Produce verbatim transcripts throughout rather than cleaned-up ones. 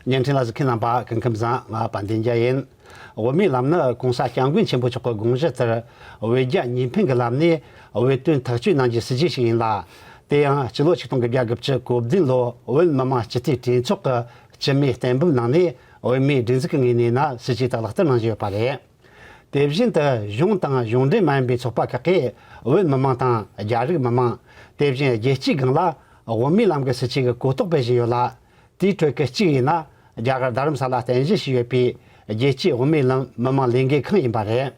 བརྙན་འཕྲིན་ལ་གཟིགས་མཁན་རྣམ་པ་སྐུ་ཁམས་བཟང་། ང་དཔལ་ལྡན་རྒྱལ་ཡིན། དབུ་མའི་ལམ་ནི་༸གོང་ས་༸སྐྱབས་མགོན་ཆེན་པོ་མཆོག་གི་དགོངས་གཞི་ལྟར་བོད་རྒྱ་གཉིས་ཕན་གྱི་ལམ་ནས་བོད་དོན་ཐག་གཅོད་གནང་རྒྱུའི་སྲིད་བྱུས་ཤིག་ཡིན་ལ། དེ་ཡང་སྤྱི་ལོ་ཆིག་སྟོང་དགུ་བརྒྱ་དགུ་བཅུ་གོ་བདུན་ལོ་བོད་མི་མང་སྤྱི་འཐུས་གྲོས་ཚོགས་ཀྱི་སྤྱི་མོས་གཏན་འབེབས་གནང་ནས་བོད་མིའི་སྒྲིག་འཛུགས་ཀྱི་ངོས་ནས་ན་སྲིད་བྱུས་དེ་ལག་བསྟར་གནང་བཞིན་ཡོད་པ་རེད། དེ་བཞིན་དུ་གཞུང་དང་གཞུང་འབྲེལ་མ་ཡིན་པའི་ཚོགས་པ་ཁག་གིས་བོད་མི་མང་དང་རྒྱ་རིགས་མི་མང་། དེ་བཞིན་རྒྱལ་སྤྱིའི་སྒང་ལ་དབུ་མའི་ལམ་གྱི་སྲིད་བྱུས་ཀྱི་གོ་རྟོགས་སྤེལ་བཞིན་ཡོད་ལ། དེའི་ཁྲོད་ཀྱི་གཅིག་ཡིན་ན། རྒྱ་གར་རྡ་རམ་ས་ལ་རྟེན་གཞི་བྱས་ཡོད་པའི་རྒྱལ་སྤྱིའི་དབུ་མའི་ལམ་མི་མང་ལས་འགུལ་ཁང་ཡིན་པ་རེད།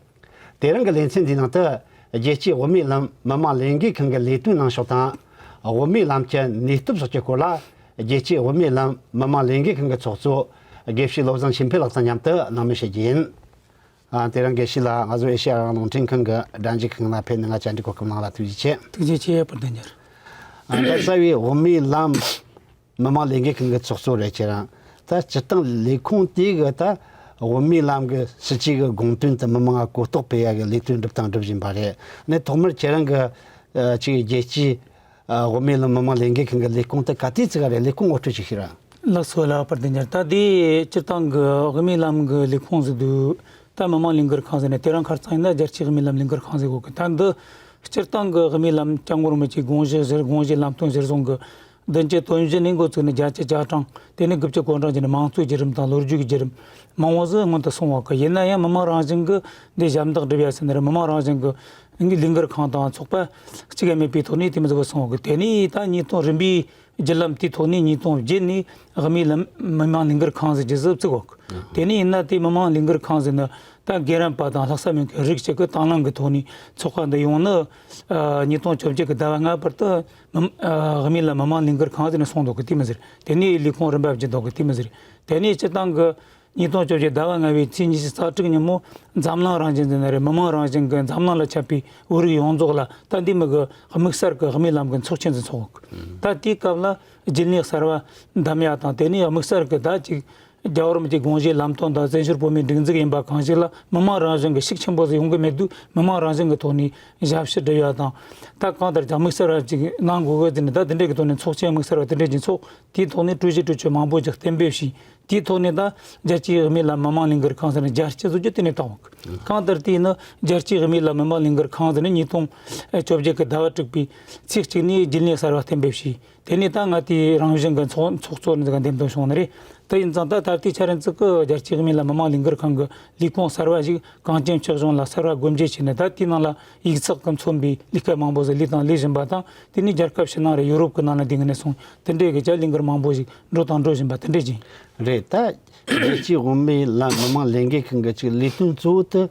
དེ་རིང་གི་ལེ་ཚན་འདིའི་ནང་དུ་རྒྱལ་སྤྱིའི་དབུ་མའི་ལམ་མི་མང་ལས་འགུལ་ཁང་གི་ལས་དོན་གནང་ཕྱོགས་དང་། དབུ་མའི་ལམ་གྱི་ནུས་སྟོབས་སོགས་ཀྱི་སྐོར་ལ་རྒྱལ་སྤྱིའི་དབུ་མའི་ལམ་མི་མང་ལས་འགུལ་ཁང་གི་ཚོགས་གཙོ་དགེ་བཤེས་བློ་བཟང་ཆོས་འཕེལ་ལགས་དང་མཉམ་དུ་གནང་མུས་བྱེད་རྒྱུ་ཡིན། ཨ། དེ་རིང་དགེ་བཤེས་ལགས་ང་ཚོ་ཨེ་ཤེ་ཡ་རང་དབང་རླུང་འཕྲིན་ཁང་གི་སྒྲ་འཇུག་ཁང་ལ་ཕེབས་ནས་ང་བཅར་འདྲི་གོ་སྐབས་གནང་ལ་ཐུགས་རྗེ་ཆེ། ཐུགས་རྗེ་ཆེ་བུ་ལྡན་ཉར། ཨ། ད་རྩ་བའི་དབུ་མའི་ལམ་མི་མང་ལས་འགུལ་ཁང་གི་ཚོགས་གཙོ་རེད། ཁྱེད་རང་ད་སྤྱིར་བཏང་ལས་ཁུངས་དེ་གི་ད་དབུ་མའི་ལམ་གི་སྲིད་བྱུས་གི་དགོངས་དོན་དེ་མི་མང་ལ་གོ་རྟོགས་སྤེལ་ཡ་གི་ལས་དོན་སྒྲུབ་དང་སྒྲུབ་བཞིན་པ་རེད། ནས་ཐོག་མར་ཁྱེད་རང་གི་ཨ། ཅིག་རྒྱལ་སྤྱིའི་ཨ། དབུ་མའི་ལམ་མི་མང་ལས་འགུལ་ཁང་གི་ལས་ཁུངས་དེ་ག་དུས་བཙུགས་པ་རེད། ལས་ཁུངས་ངོ་སྤྲོད་ཅིག་ཞུ་ར། ལགས་སོ་ལགས། བུ་ལྡན་ཉར། ད་དེ་སྤྱིར་བཏང་གི་དབུ་མའི་ལམ་གི་ལས་ཁུངས་ཟེར་དུས་ད་མི་མང་ལས་འགུལ་ཁང་ཟེར་ནས་དེ་རིང་ཁ་སང་ཡིན་ན་རྒྱལ་སྤྱིའི་དབུ་མའི་ལམ་ལས་འགུལ་ཁང་ཟེར་གོ་གི། ད་འདི་སྤྱིར་བཏང་གི་དབུ་མའི་ལམ་སྐྱབས་མགོན་རིན་པོ་ཆེའི་དགོངས་གཞི་གཞིར་དགོངས་གཞི་ལམ་སྟོན་གཞིར་བཟུང་གི་བདུན་ཅུ་དོན་བཞི་ནས་འགོ་བཙུགས་ནས་བརྒྱད་ཅུ་གྱ་གྲངས། དེ་ནས་དགུ་བཅུ་གོ་གྲངས་བརྒྱུད་ནས་དམངས་གཙོའི་བརྒྱུད་རིམ་དང་ལོ་རྒྱུས་ཀྱི་བརྒྱུད་རིམ་མང་བོ་ཟིག་སྔོན་དུ་སོང་བ་གི། ཡིན་ན་ཡང་མི་མང་རང་བཞིན་གྱི་འདི་ཞབས་འདེགས་སྒྲུབ་ཡ་ཟེར་ན་རེད། མི་མང་རང་བཞིན་གྱི་ལས་འགུལ་ཁང་དང་ཚོགས་པ་གཅིག་ཡང་མེད་པའི་ཐོག་ནས་དེ་མི་ཟིག་སོང་བ་གི། དེ་ནས་ད་ཉིས་སྟོང་རིམ་པའི་བརྒྱུད་ལམ་དེའི་ཐོག་ནས་ཉིས་སྟོང་བརྒྱད་ནས་དབུ་མའི་ལམ་མི་མང་ལས་འགུལ་ཁང་ཟེར་རྒྱུ་ཟིག་བཙུགས་བ་གི། དེ་ནས་ཡིན་ན་དེ་མི་མང་ལས་འགུལ་ཁང་ཟེར་ན་ད་རྒན་རབས་པ་དང་ལྷག་བསམ་ཡོད་མཁན་རིགས་གཅིག་གི་དང་བླངས་ཀྱི་ཐོག་ནས་ཚོགས་པ་འདི་ཡོང་ནི། ཨ། ཉིས་སྟོང་བཅོ་བརྒྱད་ཀྱི་ཟླ་བ་ལྔ་བར་དུ་མི་ཨ། དབུ་མའི་ལམ་མི་མང་ལས་འགུལ་ཁང་ཟེར་ནས་སོང་འདུག་གི། དེ་མི་ཟེར། དེ་ནས་ལས་ཁུངས་རིམ་པ་བརྒྱུད་འདུག་གི། དེ་མི་ཟེར། དེ་ནས་སྤྱིར་བཏང་གི་ཉིས་སྟོང་བཅོ་བརྒྱད་ཟླ་བ་ལྔ་པའི་ཚེས་ཉི་ཤུ་རྩ་དྲུག་ཉིན་མོ་འཛམ་གླིང་རང་བཞིན་ཟེར་ན་རེད། མི་མང་རང་བཞིན་གྱི་འཛམ་གླིང་ལ་ཁྱབ་པའི་བོད་རིགས་ཡོངས་རྫོགས་ལ་ད་འདི་མི་གི་དམིགས་བསལ་གྱི་དབུ་མའི་ལམ་གྱི་ཚོགས་ཆེན་ཟིག་ཚོགས། ད་དེའི་སྐབས་ལ་རྒྱུན་ལས་གསར་བ་འདེམས་ཡ་དང་། དེ་ནས་དམིགས་བསལ་གྱི་ད་ཅིག་རྒྱལ་བ་རིན་པོ་ཆེའི་དགོངས་གཞིའི་ལམ་སྟོན་དང་བཙན་བྱོལ་བོད་མིའི་སྒྲིག་འཛུགས་ཡིན་པ་གང་ཞིག་ལ་མི་མང་རང་བཞིན་གྱི་ཤུགས་ཆེན་པོ་ཟིག་ཡོང་གི་མེད་དུས་མི་མང་རང་བཞིན་གྱི་ཐོག་ནས་ཞབས་ཕྱི་སྒྲུབ་ཡ་དང་། ད་གང་ལྟར་ཀྱང་དམིགས་བསལ་བ་ཅིག་གནང་དགོས་གི་ཟེར་ནས་ད་དེ་འདྲས་ཀྱི་ཐོག་ནས་ཚོགས་ཆེན་དམིགས་བསལ་བ་དེ་འདྲས་ཀྱི་ཚོགས། དེའི་ཐོག་ནས་ཀྲུའུ་ཞི་ཀྲུའུ་ཆོས་མང་པོ་ཞིག་གཏན་འབེབས་བྱས། དེའི་ཐོག་ནས་ད་རྒྱལ་སྤྱིའི་དབུ་མའི་ལམ་མི་མང་ལས་འགུལ་ཁང་ཟེར་ནས་རྒྱལ་སྤྱི་བཟོ་རྒྱུ་དེ་ནས་བཏང་བ། གང་ལྟར་དེ་ཡིན་ན་རྒྱལ་སྤྱིའི་དབུ་མའི་ལམ་མི་མང་ལས་འགུལ་ཁང་ཟེར་ནས་ཉིས་སྟོང་བཅོ་བརྒྱད་ཀྱི་ཟླ་བ་དྲུག་པའི་ཚེས་གཅིག་ནས་རྒྱུན་ལས་གསར་བ་གཏན་འབེབས་བྱས། དེ་ནས་ད་ང་དེའི་རང་བཞིན་གྱི་ཚོགས་ཚོགས་གཙོ་ནས་འདེམས་ཐོན་བྱུང་ནི་རེད། དེ་ཡིན་ཙང་ད་ད་ལྟའི་ཆར་ཡིན་ཙང་གི་རྒྱལ་སྤྱིའི་དབུ་མའི་ལམ་མི་མང་ལས་འགུལ་ཁང་གི་ལས་ཁུངས་གསར་བ་ཞིག་གངས་ཅན་སྐྱིད་གཤོངས་ལ་གསར་བ་སྒོ་འབྱེད་བྱས་ནས། ད་དེའི་ནང་ལ་ཡིག་ཚགས་ཀྱིས་མཚོན་པའི་ལས་ཀ་མང་པོ་ཟིག་ལས་དང་ལས་བཞིན་པ་དང་། དེ་ནས་རྒྱལ་ཁབ་ཕྱི་ནང་རེད། ཡུ་རོབ་ཀྱི་ནང་ལ་དེ་ངོས་ནས་སོང་དེ་འདྲའི་གི་ཅག་ལས་འགུལ་མང་པོ་ཞིག་འགྲོ་དང་འགྲོ་བཞིན་པ་དེ་འདྲས་ཅིག་རེད། ད་རྒྱལ་སྤྱིའི་དབུ་མའི་ལམ་མི་མང་ལས་འགུལ་ཁང་གི་ཅིག་ལས་དོན་གཙོ་བོ་དེ་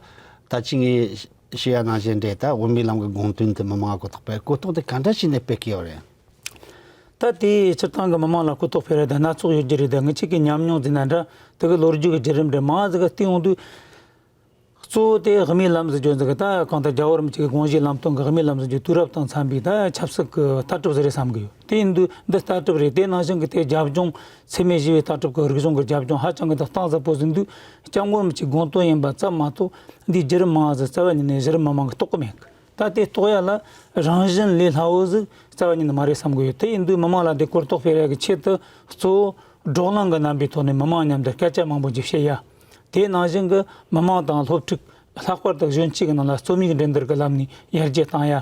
ད་ཅིག་ངས་ཞུ་ཡ་ནང་བཞིན་རེད། ད་དབུ་མའི་ལམ་གྱི་དགོངས་དོན་དེ་མི་མང་གོ་རྟོགས་སྤེལ། གོ་རྟོགས་དེ་ག་འདྲ་བྱས་ནས་སྤེལ་གི་ཡོད་རེད། ད་དེའི་སྤྱིར་བཏང་གི་མི་མང་ལ་གོ་རྟོགས་སྤེལ་ར་དེ་སྣ་ཚོགས་ཡོད་རྒྱུ་རེད། ད་ངེད་ཅག་གི་ཉམས་མྱོང་ཟེར་ན་འདྲ། དེ་གི་ལོ་རྒྱུས་ཀྱི་བརྒྱུད་རིམ་རེད། མང་ཟིག་ག་བལྟས་ཡོང་དུས། གཙོ་བོ་དེ་དབུ་མའི་ལམ་ཟེར་རྒྱུ་ཟིག་གི་ད་གང་ལྟར་རྒྱལ་བ་རིན་པོ་ཆེ་གི་དགོངས་གཞིའི་ལམ་སྟོན་གི་དབུ་མའི་ལམ་ཟེར་རྒྱུ་དུས་རབས་དང་འཚམ་པའི་ད་ཆབ་སྲིད་ཀྱི་ལྟ་གྲུབ་ཟིག་རེད་བསམ་གི་ཡོད། དེ་ཡིན་དུས་འདི་ལྟ་གྲུབ་རེད། དེ་ནང་བཞིན་གི་དེ་རྒྱབ་ལྗོངས་འཚེ་མེད་ཞི་བའི་ལྟ་གྲུབ་ཀྱི་རིག་གཞུང་གི་རྒྱབ་ལྗོངས་ཧ་ཅང་གི་ད་གཏིང་ཟབ་པོ་ཟིག་འདུག་སྐྱབས་མགོན་རིན་པོ་ཆེའི་དགོངས་དོན་ཡིན་པ་ཙམ་མ་གཏོགས་འདིའི་བརྒྱུད་རིམ་མང་ཟིག་རྩ་བ་ཉིད་ནས་གཞི་རིམ་མི་མང་གིས་རྟོགས་གི་མེད་གི། ད་དེ་རྟོགས་ཡ་ལ་རང་བཞིན་ལས་སླ་བོ་ཟིག་རྩ་བ་ཉིད་ནས་མ་རེད་བསམ་གི་ཡོད། དེ་ཡིན་དུས་མི་མང་ལ་འདི་གོ་རྟོགས་སྤེལ་ཡ་གི་ཆེད་དུ་གཙོ་བོ་བགྲོ་གླེང་གི་རྣམ་པའི་ཐོག་ནས་མི་མང་མཉམ་དུ་སྐད་ཆ་མང་པོ་ཅིག་བཤད་ཡ། དེ་ནང་བཞིན་གི་མི་མང་དང་སློབ་ཕྲུག་ལྷག་པར་དུ་གཞོན་སྐྱེས་ཀྱི་ནང་ལ་རྩོམ་ཡིག་འགྲན་བསྡུར་གྱི་ལམ་ནས་ཡར་རྒྱས་བཏང་ཡ།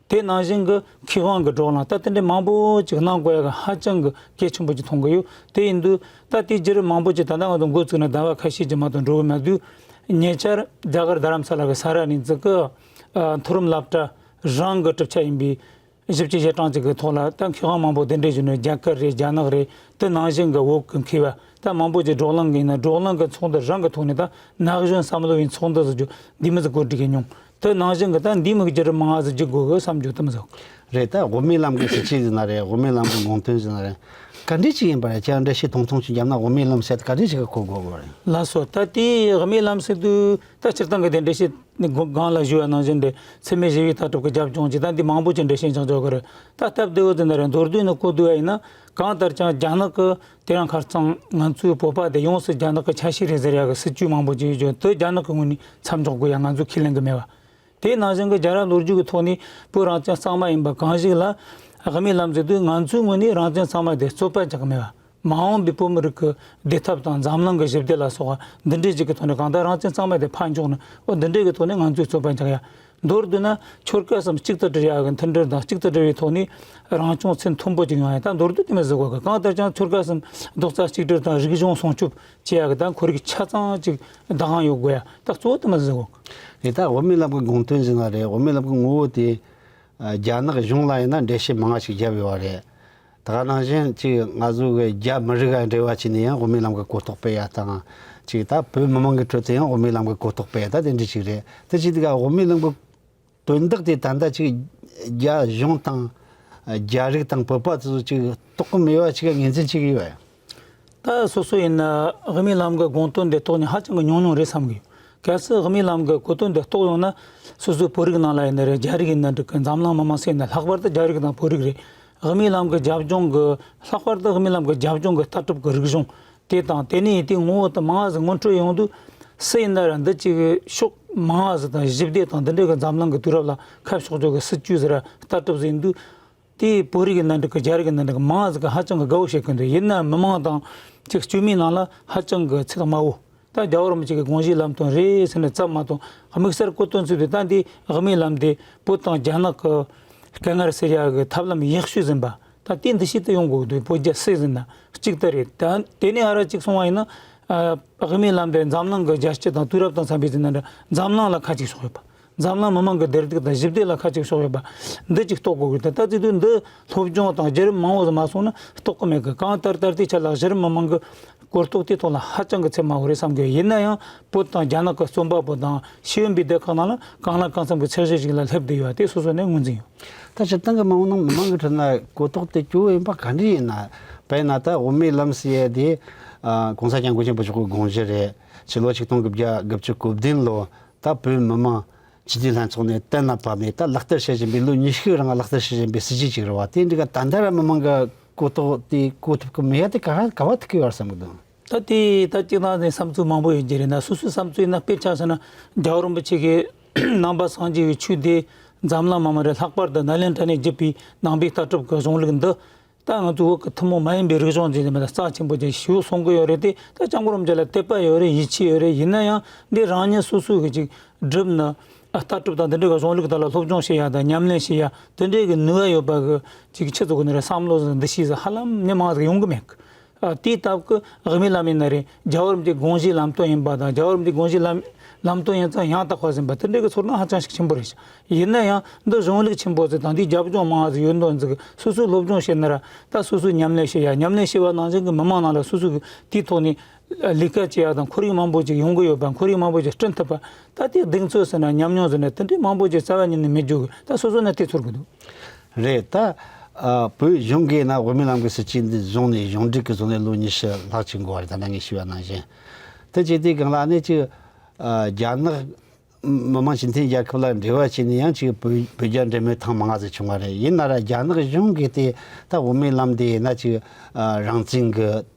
དེ་ནང་བཞིན་གི་མཁས་དབང་གི་བགྲོ་གླེང་། ད་དེ་འདྲའི་མང་པོ་ཅིག་གནང་དགོས་ཡ་གི་ཧ་ཅང་གི་གལ་ཆེན་པོ་ཅིག་མཐོང་གི་ཡོད། དེ་ཡིན་དུས་ད་དེའི་བརྒྱུད་རིམ་མང་པོ་ཅིག་ད་ལྟ་ང་ཚོ་འགོ་བཙུགས་ནས་ཟླ་བ་ཁ་ཤས་ཅིག་མ་གཏོགས་འགྲོ་གི་མེད་དུས། ཉེ་ཆར་རྒྱ་གར་རྡ་རམ་ས་ལ་གི་ས་ར་ནས་ཙི་གི་ཨ་མཐོ་རིམ་སློབ་གྲྭ་རང་གི་གྲུབ་ཆ་ཡིན་པའི་བཞི་བཅུ་ཞེ་གྲངས་ཅིག་གི་ཐོག་ལ་ད་མཁས་དབང་མང་པོ་གདན་འདྲེན་ཞུས་ནས། རྒྱ་གར་རེད། རྒྱ་ནག་རེད། དེ་ནང་བཞིན་གི་བོད་ཀྱི་མཁས་པ་ད་མང་པོ་ཅིག་བགྲོ་གླེང་གི་ཡིན་ན་བགྲོ་གླེང་གི་ཚོགས་འདུ་རང་གི་ཐོག་ནས་ད་ན་གཞོན་བསམ་བློ་བའི་ཚོགས་འདུ་ཟེར་རྒྱུ་འདི་མོ་ཟིག་གོ་སྒྲིག་གི་མྱོང་། དེ་ནང་བཞིན་གི་ད་འདི་མོ་གི་བརྒྱུད་རིམ་མང་ཟིག་བརྒྱུད་དགོས་གི་བསམ་རྒྱུ་དེ་མོ་ཟིག་རེད། ད་དབུ་མའི་ལམ་གི་སྲིད་བྱུས་ཟེར་ན་རེད། དབུ་མའི་ལམ་གི་དགོངས་དོན་ཟེར་ན་རེད། ག་འདྲ་ཅིག་ཡིན་པ་རེད། ཁྱེད་རང་འགྲེལ་བཤད་ཐུང་ཐུང་ཅིག་བརྒྱབ་ན། དབུ་མའི་ལམ་ཟེར་དེ་ག་འདྲ་ཅིག་གི་གོ་དགོས་གི་རེད། ལགས་སོ། ད་དེ་དབུ་མའི་ལམ་ཟེར་དུས་ད་སྤྱིར་བཏང་གི་དེ་འགྲེལ་བཤད་ནི་སྒང་ལ་ཞུས་པ་ནང་བཞིན་རེད། འཚེ་མེད་ཞི་བའི་ལྟ་གྲུབ་ཀྱི་རྒྱབ་ལྗོངས་ཀྱི་ད་འདི་མང་པོ་ཅིག་འགྲེལ་བཤད་རྒྱག་ཆོག་གི་རེད། ད་སྟབས་བདེ་བོ་ཟེར་ན་རེད། མདོར་བསྡུས་ནས་གོ་བསྡུས་པ་ཡིན་ན། གང་ལྟར་ཀྱང་རྒྱ་ནག་གི་དེ་རིང་ཁ་སང་ང་ཚོའི་བོད་པ་དེ་ཡོངས་སུ་རྒྱ་ནག་གི་ཆ་ཤས་རེད་ཟེར་ཡ་གི་སྲིད་ཇུས་མང་པོ་ཅིག་ཡོད་རྒྱུ་དེ་རྒྱ་ནག་གི་ངོས་ནས་མཚམས་འཇོག་དགོས་ཡ་ང་ཚོས་ཁས་ལེན་གི་མེད་པ། དེ་ནང་བཞིན་གྱི་རྒྱལ་རབས་ལོ་རྒྱུས་ཀྱི་ཐོག་ནས་བོད་རང་བཙན་གཙང་མ་ཡིན་པ་གང་ཞིག་ལ་དབུ་མའི་ལམ་ཟེར་དུས་ང་ཚོའི་ངོས་ནས་རང་བཙན་གཙང་མ་དེ་རྩོད་པ་རྒྱག་གི་མེད་པ། མ་འོངས་པའི་བོད་མི་རིགས་ཀྱི་བདེ་ཐབས་དང་འཛམ་གླིང་གི་ཞི་བདེ་ལ་སོགས་པ་འདི་འདྲའི་ཅིག་གི་ཐོག་ནས་གང་ལྟར་རང་བཙན་གཙང་མ་དེ་ཕར་འཇོག་ནས། འོ་འདི་འདྲའི་གི་ཐོག་ནས་ང་ཚོས་རྩོད་པ་རྒྱག་ཡ། མདོར་བསྡུས་ན་ཆོལ་ཁ་གསུམ་གཅིག་ཏུ་སྒྲིལ་ཡ་གི་མཐུན་སྒྲིལ་དང་གཅིག་ཏུ་སྒྲིལ་བའི་ཐོག་ནས་རང་སྐྱོང་ཚད་མཐོན་པོ་ཅིག་ཡོང་ཡ། ད་མདོར་བསྡུས་དེ་མོ་ཟིག་དགོས་གི། གང་ལྟར་ཀྱང་ཆོལ་ཁ་གསུམ་རྡོག་རྩ་གཅིག་སྒྲིལ་དང་རིག་གཞུང་སྲུང་སྐྱོབ་བྱེད་ཡ་གི་ད་ཁོར་ཡུག་ཆ་ཚང་ཅིག་བདག་དབང་ཡོད་དགོས་ཡ། ད་གཙོ་བོ་དེ་མོ་ཟིག་དགོས་གི། དེ་ད་དབུ་མའི་ལམ་གི་དགོངས་དོན་ཟིན་པ་རེད། དབུ་མའི་ལམ་གི་ངོ་བོ་དེ། ཨ། རྒྱ་ནག་གཞུང་ལ་ཡིན་ན་འགྲེལ་བཤད་མང་བ་ཞིག་བརྒྱབ་ཡོད་པ་རེད། ད་ག་ནང་བཞིན་ཅིག་ང་ཚོ་གི་རྒྱ་མི་རིགས་ལ་འབྲེལ་བ་བྱས་ནས་ཡང་དབུ་མའི་ལམ་གི་གོ་རྟོགས་སྤེལ་ཡ་དང་། ཅིག་ད་བོད་མི་མང་གི་ཁྲོད་དུ་ཡང་དབུ་མའི་ལམ་གི་གོ་རྟོགས་སྤེལ་ཡ། ད་དེ་འདྲ་ཞིག་རེད། དེ་བྱེད་དུས་ཀ་དབུ་མའི་ལམ་གི་དོན་དག་དེ་ད་ལྟ་ཅིག་རྒྱ་གཞུང་དང་རྒྱ་རིགས་དང་བོད་པ་ཚོ་ཅིག་རྟོགས་གི་མེད་པ་ཅིག་ངོས་འཛིན་བྱེད་ཀྱི་ཡོད། ད་སོ་སོ་ཡིན་ན་དབུ་མའི་ལམ་གྱི་དགོངས་དོན་དེ་རྟོགས་མཁན་ཧ་ཅང་གི་ཉུང་ཉུང་རེད་བསམ་གི་ཡོད། གལ་སྲིད་དབུ་མའི་ལམ་གྱི་གོ་དོན་དེ་རྟོགས་ཡོང་ན། སོ་སོའི་བོད་རིགས་ནང་ལ་ཡིན་ན་རེད། རྒྱ་རིགས་ཡིན་ན་འགྲིག་གི། འཛམ་གླིང་མི་མང་སུ་ཡིན་ན། ལྷག་པར་དུ་རྒྱ་རིགས་དང་བོད་རིགས་རེད། དབུ་མའི་ལམ་གྱི་རྒྱབ་ལྗོངས་ཀྱི། ལྷག་པར་དུ་དབུ་མའི་ལམ་གྱི་རྒྱབ་ལྗོངས་ཀྱི་ལྟ་གྲུབ་ཀྱི་རིག་གཞུང་དེ་དང་། དེ་ནས་དེའི་ངོ་བོ་དེ་མང་ང་ཟིག་ངོ་འཕྲོད་ཡོང་དུས། སུ་ཡིན་ན་ར་འདི་གཅིག་གི་ཕྱོགས་མང་ང་ཟིག་དང་། ཞི་བདེ་དང་འདི་འདྲའི་གི་འཛམ་གླིང་གི་དུས་རབས་ལ་ཁ་ཕྱོགས་རྒྱུ་གི་སྲིད་ཇུས་ཟིག་ར་ལྟ་གྲུབ་ཟིག་ཡིན་དུས། དེ་བོད་རིགས་ཡིན་ན་འགྲིག་གི། རྒྱ་རིགས་ཡིན་ན་འགྲིག་གི། མང་ང་ཟིག་གིས་ཧ་ཅང་གི་དགའ་བོ་བྱེད་གི་འདུག། ཡིན་ན་མི་མང་དང་ཅིག་སྤྱི་མིའི་ནང་ལ་ཧ་ཅང་གི་ཚད་དམའ་བོ། ད་རྒྱལ་བ་རིན་པོ་ཆེ་གི་དགོངས་གཞིའི་ལམ་སྟོན་རེད་ཟེར་ནས་ཙམ་མ་གཏོགས། དམིགས་བསལ་གོ་དོན་ཚུད་པའི་ད་འདི་དབུ་མའི་ལམ་དེ་བོད་དང་རྒྱ་ནག་གི་དཀའ་ངལ་སེལ་ཡ་གི་ཐབས་ལམ་ཡག་ཤོས་ཟིན་པ། ད་དེ་འདུ་ཤེས་དེ་ཡོང་དགོས་འདུག། བོད་རྒྱ་སུ་ཟིན་ན་གཅིག་ལྟ་རེད། ད་དེ་ནས་ཨ་ར་གཅིག་སོང་བ་ཡིན་ན། ཨ། དབུ་མའི་ལམ་དེ་འཛམ་གླིང་གི་རྒྱལ་སྤྱི་དང་དུས་རབས་དང་འཚམ་པའི་ཟིན་ན་འདྲ། འཛམ་གླིང་ལ་ཁ་གཅིག་ཕྱོགས་ཡོད་པ། འཛམ་གླིང་མི་མང་གི་བདེ་སྡུག་དང་ཞི་བདེ་ལ་ཁ་གཅིག་ཕྱོགས་ཡོད་པ། འདི་གཅིག་རྟོགས་དགོས་གི། ད་ལྟ་ཚིག་དུས་འདི་སློབ་སྦྱོང་དང་བརྒྱུད་རིམ་མང་བོ་ཟིག་མ་སོང་ན་རྟོགས་གི་མེད་གི། གང་ལྟར་ད་ལྟའི་ཆ་ལ་གཞི་རིམ་མི་མང་གི་གོ་རྟོགས་དེའི་ཐོག་ལ་ཧ་ཅང་གི་ཚད་དམའ་བོ་རེད་བསམ་གི། ཡིན་ན་ཡང་བོད་དང་རྒྱ་ནག་གི་རྩོམ་པ་པོ་དང་ཤེས་ཡོན་པའི་སྡེ་ཁག་ནང་ལ་གང་ལ་གང་འཚམ་གྱི་ཚད་གཞི་ཞིག་ལ་སླེབས་བསྡད་ཡོད་པ་དེ་སོ་སོ་ནས་ངོས་འཛིན་ཡོད། ད་སྤྱིར་བཏང་གི་མི་མང་ནང་མི་མང་གི་ཁྲོད་ན་གོ་རྟོགས་དེ་སྐྱོ་བོ་ཡིན་པ་ག་འདྲ་ཡིན་ན། དཔེར་ན་ད་དབུ་མའི་ལམ་ཟེར་ཡས་དེ། ཨ། ༸གོང་ས་༸སྐྱབས་མགོན་ཆེན་པོ་མཆོག་གི་དགོངས་གཞི་རེད། ཕྱི་ལོ་ཆིག་སྟོང་དགུ་བརྒྱ་དགུ་བཅུ་གོ་བདུན་ལོ། ད་བོད་མི་མང་སྤྱི་འཐུས་ལྷན་ཚོགས་ནས་གཏན་ལ་ཕབ་ནས་ད་ལག་བསྟར་བྱེད་བཞིན་པའི་ལོ་ཉི་ཤུའི་རིང་ལག་བསྟར་བྱེད་བཞིན་པའི་སྲིད་ཇུས་ཅིག་རེད་བ། དེ་འདྲ་ག་ད་ལྟ་ར་མི་མང་གི་གོ་རྟོགས་དེ་གོ་ཐུབ་ཀྱི་མེད་ཡ་དེ་ག་ག་བ་ཐུག་གི་ཡོད་རེད་བསམ་གི་འདུག། ད་དེ་ད་ཅིག་ནང་ནས་བསམ་ཚུལ་མང་པོ་ཡོད་ཀྱི་རེད་ན། སོ་སོའི་བསམ་ཚུལ་ཡིན་ན། དཔེར་ཆ་བཞག་ན་རྒྱལ་བ་རིན་པོ་ཆེ་གིས་ནང་པ་སངས་རྒྱས་པའི་ཆོས་དེ་འཛམ་གླིང་མི་མང་རེ། ལྷག་པར་དུ་ནཱ་ལེནྡྲ་ནས་བརྒྱུད་པའི་ནང་པའི་ལྟ་གྲུབ་ཀྱི་གཞུང་ལུགས་འདི། ད་ང་ཚོའི་བོད་ཀྱི་ཐུན་མོང་མ་ཡིན་པའི་རིག་གཞུང་ཅན་ཟེར་མི་ད་རྩ་ཆེན་པོ་ཅིག་ཞེ་པོ་གསུང་གི་ཡོད་རེད་དེ། ད་སྐྱབས་མགོན་རིན་པོ་ཆེ་ལ་དད་པ་ཡོད་རེད། ཡིད་ཆེས་ཡོད་རེད། ཡིན་ན་ཡང་འདི་རང་ཉིད་སོ་སོ་གིས་ཅིག་བསྒྲུབས་ན། ཨ། ལྟ་གྲུབ་དང་འདི་འདྲ་གི་གཞུང་ལུགས་དག་ལ་སློབ་སྦྱོང་བྱེད་ཡ་དང་ཉམས་ལེན་བྱེད་ཡ་དེ་འདྲའི་གི་ནུས་པ་ཡོད་པ་གི་ཅིག་ཆི་ཟེར་དགོས་ནི་རེད། བསམ་བློ་ཟིག་འདུ་ཤེས་ཟིག་ཧ་ལམ་མི་མང་ཟིག་ཡོང་གི་མེད་གི། ཨ། དེའི་སྟབས་ཀྱིས་དབུ་མའི་ལམ་ཡིན་ན་རེད། རྒྱལ་བ་རིན་པོ་ཆེའི་དགོངས་གཞིའི་ལམ་སྟོན་ཡིན་པ་དང་། རྒྱལ་བ་རིན་པོ་ཆེའི་དགོངས་གཞིའི་ལམ་ལམ་སྟོན་ཡིན་ཙང་ཡང་དག་པ་ཟིན་པ་དེ་འདྲའི་གི་ཚོར་སྣང་ཧ་ཅང་ཞིག་ཆེན་པོ་རེད་ཤག། ཡིན་ན་ཡང་འདི་གཞུང་ལུགས་ཆེན་པོ་ཟིག་དང་འདིའི་རྒྱབ་ལྗོངས་མང་བ་ཟིག་ཡོད་མདོག་ཟིག། སོ་སོས་སློབ་སྦྱོང་བྱས་ན་ར། ད་སོ་སོས་ཉམས་ལེན་བྱེད་ཡ། ཉམས་ལེན་བྱས་པ་ནང་བཞིན་གི་མི་མང་ནང་ལ་སོ་སོ་གི་དེའི་ཐོག་ནས་ལས་ཀ་བྱེད་ཡ་དང་། ཁོར་ཡུག་མང་པོ་ཅིག་ཡོང་གི་ཡོད་པ། ཁོར་ཡུག་མང་པོ་ཅིག་བསྐྲུན་ཐུབ་པ། ད་དེ་གདེང་ཚོད་ཟེར་ན། ཉམས་མྱོང་ཟེར་ན། དེ་འདྲའི་མང་པོ་ཅིག་རྩ་བ་ཉིད་ནས་མེད་རྒྱུ་གི། ད་སོ་སོ་ནས་དེ་ཚོར་གི་འདུག། རེད། ད། ཨ། བོད་གཞུང་གིས་ན་དབུ་མའི་ལམ་གྱི་སྲིད་ཇུས་འདི་བཟུང་ནས། གཞུང་འབྲེལ་གྱི་བཟུང་ནས་ལོ་ཉི་ཤུ་ལྷག་ཅིག་འགོར་བ་རེད། ད་ནངས་ངས་ཞུས་པ་ནང་བཞིན། དེ་བྱས་དུས་སྒང་ལ་ནི་ཅིག། ཨ། རྒྱ་ནག་མི་དམངས་སྤྱི་མཐུན་རྒྱལ་ཁབ་ལ་འབྲེལ་བ་བྱས་ནས་ཡང་ཅིག་བོད་བོད་རྒྱ་འབྲེལ་མོལ་ཐེངས་མང་ང་ཟིག་བྱུང་བ་རེད། ཡིན་ན་ར་རྒྱ་ནག་གཞུང་གིས་དེ་ད་དབུ་མའི་ལམ་འདི་ཡིན་ན་ཅིག། ཨ། རང་བཙན་གྱི་